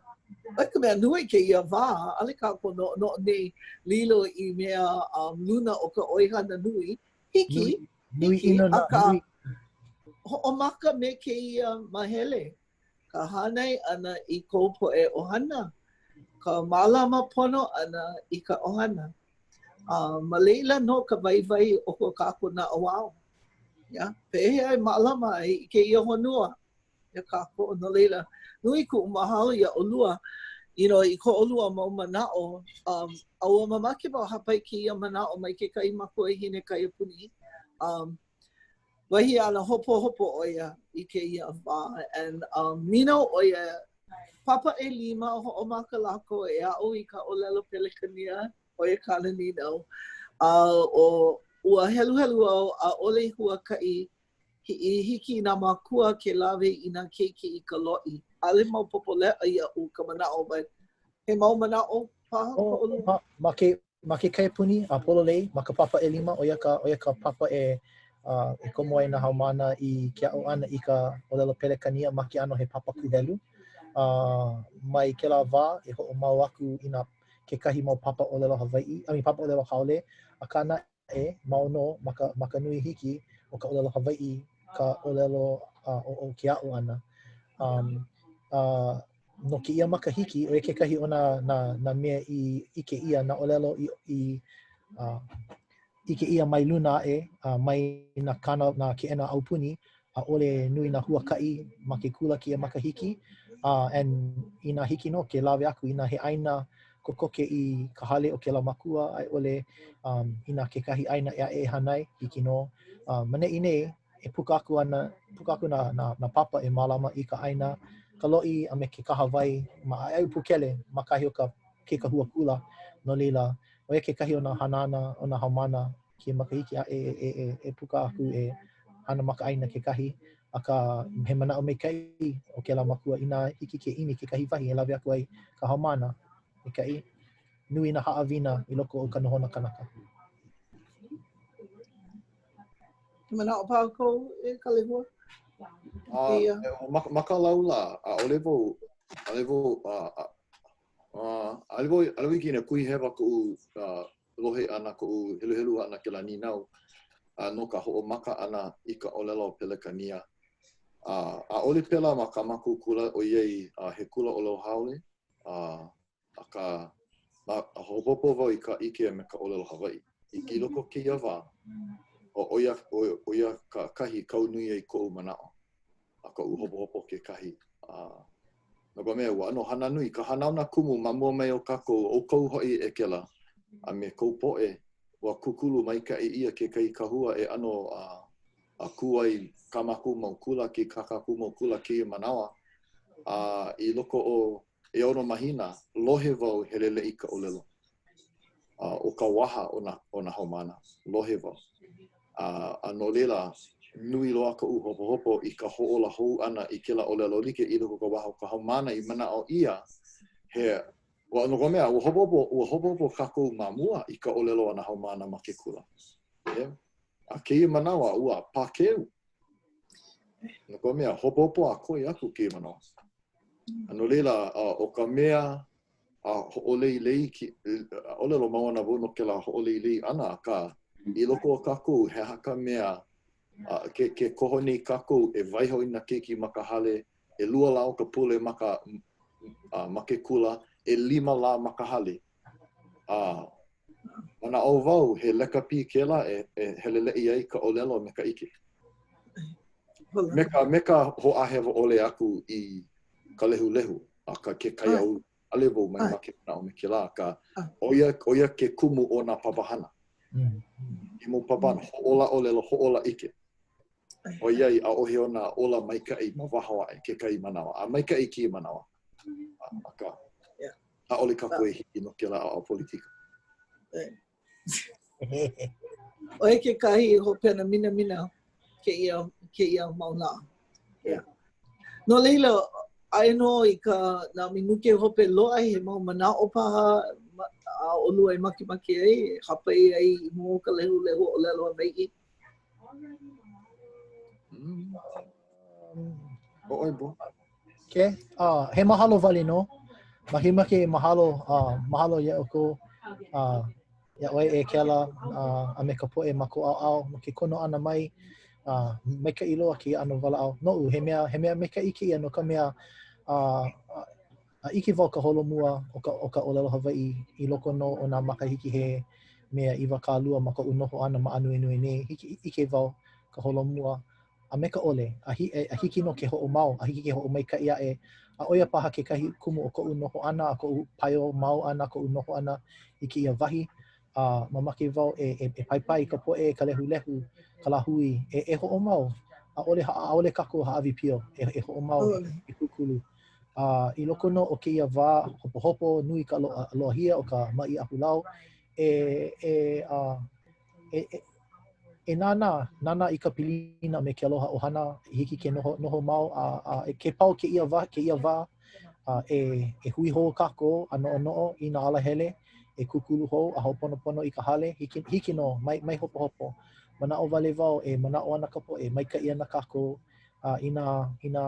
ʻO ka mea nui kēia wā, ʻaʻole kākou noʻonoʻo nei lilo i mea um, luna o ka ʻoihana nui. Hiki, nui, hiki, nui akā, nui. hoʻomaka me kēia māhele, ka hānai ʻana i kou poʻe ʻohana, ka mālama pono ʻana i ka ʻohana. A ma laila nō ka waiwai o ko kākou naʻauao. Yeah. Pehea e mālama ai i kēia honua iā kākou. No laila, nui kuʻu mahalo iā ʻolua. You know, i ko ʻolua mau manaʻo, um, a ua mamake wau hāpai kēia manaʻo mai kekahi makuahine kaiapuni. Um, wahi āna hopohopo ʻo ia i kēia wā. And um, nīnau ʻo ia, papa ʻelima, hoʻomaka lākou e aʻo i ka ʻōlelo Pelekania, ʻo ia kāna nīnau. A ʻo, ua heluhelu au, ʻaʻole i huakaʻi i hiki i nā mākua ke lawe i nā keiki i ka loʻi. ʻAʻole maopopo leʻa iaʻu ka manaʻo, but he mau manaʻo paha ko ʻolua? Ma, ma ke, ma ke kaiapuni a pololei, ma ka papa ʻelima, ʻo ia ka, ʻo ia ka papa e, uh, e komo ai nā haumāna i ke aʻo ʻana i ka ʻōlelo Pelekania ma ke ʻano he papa kūhelu. Uh, mai kēlā wā e hoʻomau aku i nā kekahi mau papa ʻōlelo Hawaiʻi, I mean, papa ʻōlelo haole, akā naʻe, mau nō ma ka, ma ka nui hiki ʻo ka ʻōlelo Hawaiʻi ka ʻōlelo uh, o, o ke aʻo ʻana. Um, uh, no kēia makahiki, ʻo ia kekahi o nā, nā, nā mea i ʻike ʻia, nā ʻōlelo i, i uh, ʻike ʻia mai luna aʻe, uh, mai nā kāna, nā keʻena aupuni, ʻaʻole nui nā huakaʻi ma ke kula kēia makahiki, uh, and inā hiki nō ke lawe aku inā he ʻāina kokoke i ka hale o kēlā makua a i ʻole um, inā kekahi ʻāina ʻē aʻe e hana ai, hiki nō. Uh, ma neʻi nei, e puka aku ana, puka aku nā, nā, nā papa e mālama i ka ʻāina, ka loʻi a me ke kahawai ma ʻAiʻaipukele ma kahi o ka ke kahua kula. No laila, ʻo ia kekahi o nā hanana o nā haumāna kēia makahiki aʻe e, e, e, e puka aku e hana ma ka ʻāina kekahi, akā he manaʻo maikaʻi o kēlā makua inā hiki ke ʻimi kekahi wahi e lawe aku ai ka haumāna maikaʻi. Nui nā haʻawina i loko o ka nohona kanaka. He manaʻo paha kou e Kalehua? Uh, ma, ma ka laulā, ʻaʻole wau, ʻaʻole wau, uh, uh, ʻaʻole wau, ʻaʻole wau ʻike inā kuhihewa koʻu uh, lohe ʻana, koʻu heluhelu ʻana kēlā nīnau uh, no ka hoʻomaka ʻana i ka ʻōlelo Pelekania. Uh, ʻaʻole pēlā ma kā mākou kula ʻoiai uh, he kula ʻōlelo haole, uh, akā, ma, hopohopo wau i ka ʻike a me ka ʻōlelo Hawaiʻi. I loko o kēia wā, ʻo ia, ʻo ia ka kahi kau nui ai koʻu manaʻo, a koʻu hopohopo kekahi. A, no ka mea, ua ʻano hana nui ka hanauna kumu ma mua mai o kākou, ʻoukou hoʻi e Kela, a me kou poʻe, ua kūkulu maikaʻi ʻia kekahi kahua e ʻano a, a kū ai kā mākou mau kula, ke kā kākou mau kula kēia manawa, a i loko o ʻeono mahina, lohe wau heleleʻi ka ʻōlelo. A ʻo ka waha o nā, o nā haumāna, lohe wau. A, a no laila, nui loa koʻu hopohopo i ka hoʻōla hou ʻana i kēlā ʻōlelo like i loko o ka waha o ka haumāna i manaʻo ʻia he, ua, no ka mea, ua hopohopo, ua hopohopo kākou ma mua i ka ʻōlelo a nā haumāna ma ke kula. Yeah. A kēia manawa, ua pākeu. No ka mea, hopohopo a koi aku kēia manawa. A no laila, ʻo ka mea a hoʻoleilei, ʻōlelo mau ana wau no kēlā hoʻoleilei ʻana, akā, i loko o kākou, he aha ka mea ke, ke koho nei kākou e waiho i nā keiki ma ka hale, ʻelua lā o ka pule ma ka, ma ke kula, ʻelima lā ma ka hale. A manaʻo wau, he lekapī kēlā e, e heleleʻi ai ka ʻōlelo a me ka ʻike. Me ka, me ka hoʻāhewa ʻole aku i ka lehulehu a ka ke kaiāulu. ʻAʻole wau mamake manaʻo me kēlā, akā, ʻo ia, ʻo ia ke kumu o nā papahana. Mm. I mau papahana, hoʻōla ʻōlelo, hoʻōla ʻike. ʻOiai, ʻaʻohe ona ola maikaʻi ma waho aʻe kekahi manawa, a maikaʻi kēia manawa. Akā, ʻaʻole kākou e hiki no kēlā ʻaoʻao politika. ʻO ia kekahi hopena minamina kēia, kēia mau lā. Yeah. No laila, aia nō i ka nā minuke hope loa he mau manaʻo paha a ʻolua e makemake ai, e hāpai ai i mua o ka lehulehu ʻōlelo Hawaiʻi. Mm. ʻO ʻoe, Bo. Okay. Uh, he mahalo wale nō. Makemake e mahalo, uh, mahalo iā ʻoukou, uh, iā ʻoe e Kela, uh, a me ka poʻe ma kou ʻaoʻao no ke kono ʻana mai. Uh, maikaʻi loa kēia ʻano walaʻau. Noʻu, he mea, he mea maikaʻi kēia no ka mea, uh, a ʻike wau ka holomua o ka, o ka ʻōlelo Hawaiʻi i loko nō o nā makahiki he mea 20 ma koʻu noho ʻana ma ʻĀnuenue nei. Hiki, ʻike wau ka holomua. a me ka ʻole, a, hi, a hiki nō ke hoʻomau, a hiki ke hoʻomaikaʻi aʻe, a ʻo ia paha kekahi kumu o koʻu noho ʻana, a koʻu paio mau ʻana, koʻu noho ʻana i kēia wahi, a mamake wau e, e, e paipai i ka poʻe, ka lehulehu, ka lāhui, e, e hoʻomau, ʻaʻole, ʻaʻole kākou hāʻawi pio, e, e hoʻomau, e kūkulu. A i loko nō o kēia wā hopohopo nui ka loahia o ka maʻi ahulau, e, e, a, e, e, e nānā, nānā i ka pilina me ke aloha ʻohana, i hiki ke noho, noho mau, a, a e ke pau kēia wā, kēia wā, a e, e hui hou kākou a noʻonoʻo i nā alahele, e kūkulu hou a hoʻoponopono i ka hale, hiki, hiki nō, mai, mai hopohopo. Manaʻo wale wau e manaʻo ana ka poʻe, maikaʻi ana kākou, a inā, inā,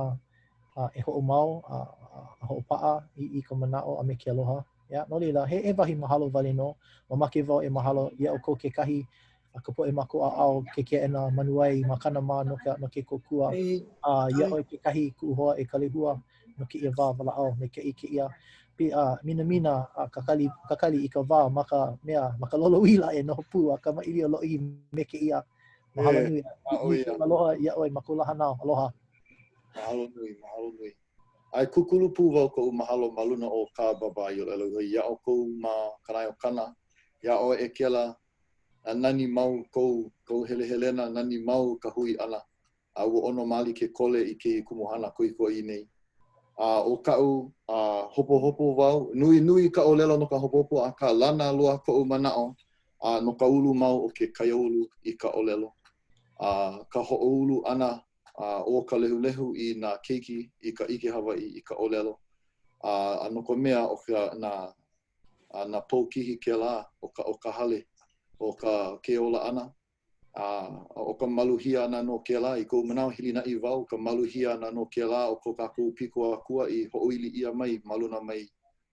a e hoʻomau a, a, a hoʻopaʻa i, i ka manaʻo a me ke aloha. Yeah, no laila, he, he wahi mahalo wale nō. Mamake wau e mahalo iā ʻoukou kekahi, a ka poʻe ma koʻu ʻaoʻao, ke keʻena Manuwai, Makana mā no ka, no ke kōkua. A iā ʻoe kekahi kuʻu hoa e Kalehua no kēia wā walaʻau me kēia kēia pi, a, minamina a kakali, kakali i ka wā ma ka mea, ma ka lolouila e noho pū a kamaʻilio lōʻihi me kēia. Mahalo nui. Nui aloha iā ʻoe ma kou lā hānau. Aloha. Mahalo nui, mahalo nui. A e kūkulu pū wau koʻu mahalo ma luna o kā Baba i ʻōlelo iho iā ʻoukou ma Kanaeokana, iā ʻoe e Kela, a nani mau kou, kou helehelena, nani mau ka hui ʻana, a ua ʻono maoli ke kole i kēia kumuhana koʻikoʻi nei. A ʻo kaʻu, a hopohopo wau, nui, nui ka ʻōlelo no ka hopohopo, akā lana loa koʻu manaʻo, a no ka ulu mau o ke kaiāulu i ka ʻōlelo, a ka hoʻoulu ʻana a o ka lehulehu i nā keiki i ka ʻike Hawaiʻi i ka ʻōlelo, a, a no ka mea ʻo ka, nā, a nā poukihi kēlā o ka, o ka hale, o ka, ke ola ʻana, a, a ʻo ka maluhia ʻana nō kēlā, i koʻu manaʻo hilinaʻi wau, ka maluhia ʻana nō kēlā o ko kākou piko akua i hoʻoili ʻia mai ma luna mai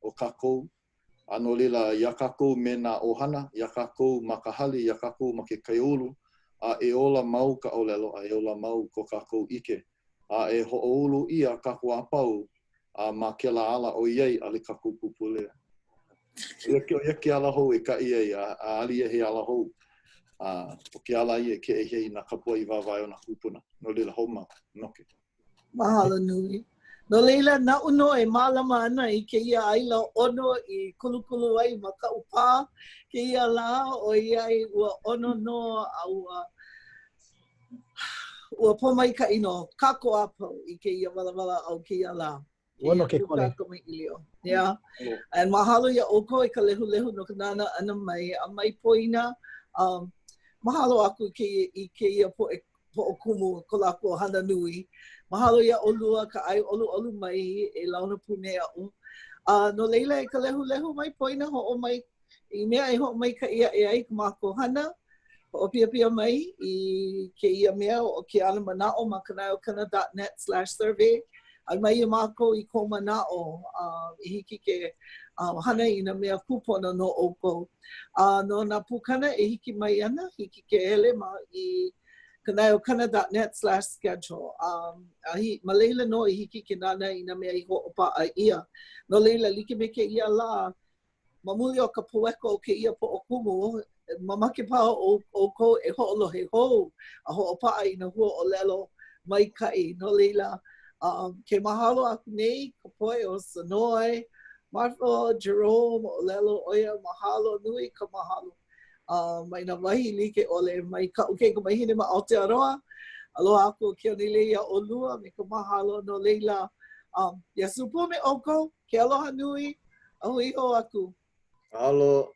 o kākou A no laila, iā kākou me nā ʻohana, iā kākou ma ka hale, iā kākou ma ke kaiāulu, a e ola mau ka ʻōlelo, a e ola mau ko kākou ʻike, a e hoʻoulu ʻia kākou a pau a ma kēlā ala ʻoiai ʻaʻole kākou pupule. ʻO ia ke ala hou e kaʻi ai, a ʻaʻole ia he ala hou. A ʻo ke ala ia e keʻehi ai i nā kapuaʻi wāwae o nā kūpuna. No laila, hoʻomau, noke. Mahalo nui. No laila, naʻu nō e mālama ana i kēia ʻaila ʻono i kulukulu ai ma kaʻu pā kēia lā, ʻoiai ua ʻono nō a ua ua pōmaikaʻi nō kākou a pau i kēia walawalaʻau kēia lā. Ua ʻono ke kole. Yeah. And mahalo iā ʻoukou e ka lehulehu no ka nānā ʻana mai a mai poina. Um, mahalo aku i kēia, i kēia poʻe hoʻokumu ko lākou hana nui. Mahalo iā ʻolua ka ʻae ʻoluʻolu mai e launa pū me aʻu. A no laila e ka lehulehu mai poina hoʻomai I mea e hoʻomaikaʻi aʻe ai ka mākou hana, hoʻopiapia mai i kēia mea o ke ala manaʻo ma kanaeokana dot net slash survey. ʻAe mai iā mākou i kou manaʻo uh, i hiki ke uh, hana i nā mea kūpono no ʻoukou. A uh, no nā pukana e hiki mai ana, hiki ke hele ma i kanaeokana dot net slash schedule. Um, a hi, ma laila nō i hiki ke nānā i nā mea i hoʻopaʻa ʻia. No laila, like me kēia lā, Ma muli o ka poeko o kēia poʻokumu, mamake paha ʻoukou e hoʻolohe hou a hoʻopaʻa i nā hua ʻōlelo maikaʻi. No laila, um, ke mahalo aku nei ka poʻe o Sonoy, Martha, Jerome, ʻōlelo ʻo ia, mahalo nui ka mahalo. Uh, mai nā wahi like ʻole, mai kaʻu kaikamahine ma Aotearoa. Aloha aku ʻo Keonilei iā ʻolua me ka mahalo no laila. Um, Iesū pū me ʻoukou, ke aloha nui, a hui hou aku. Mahalo.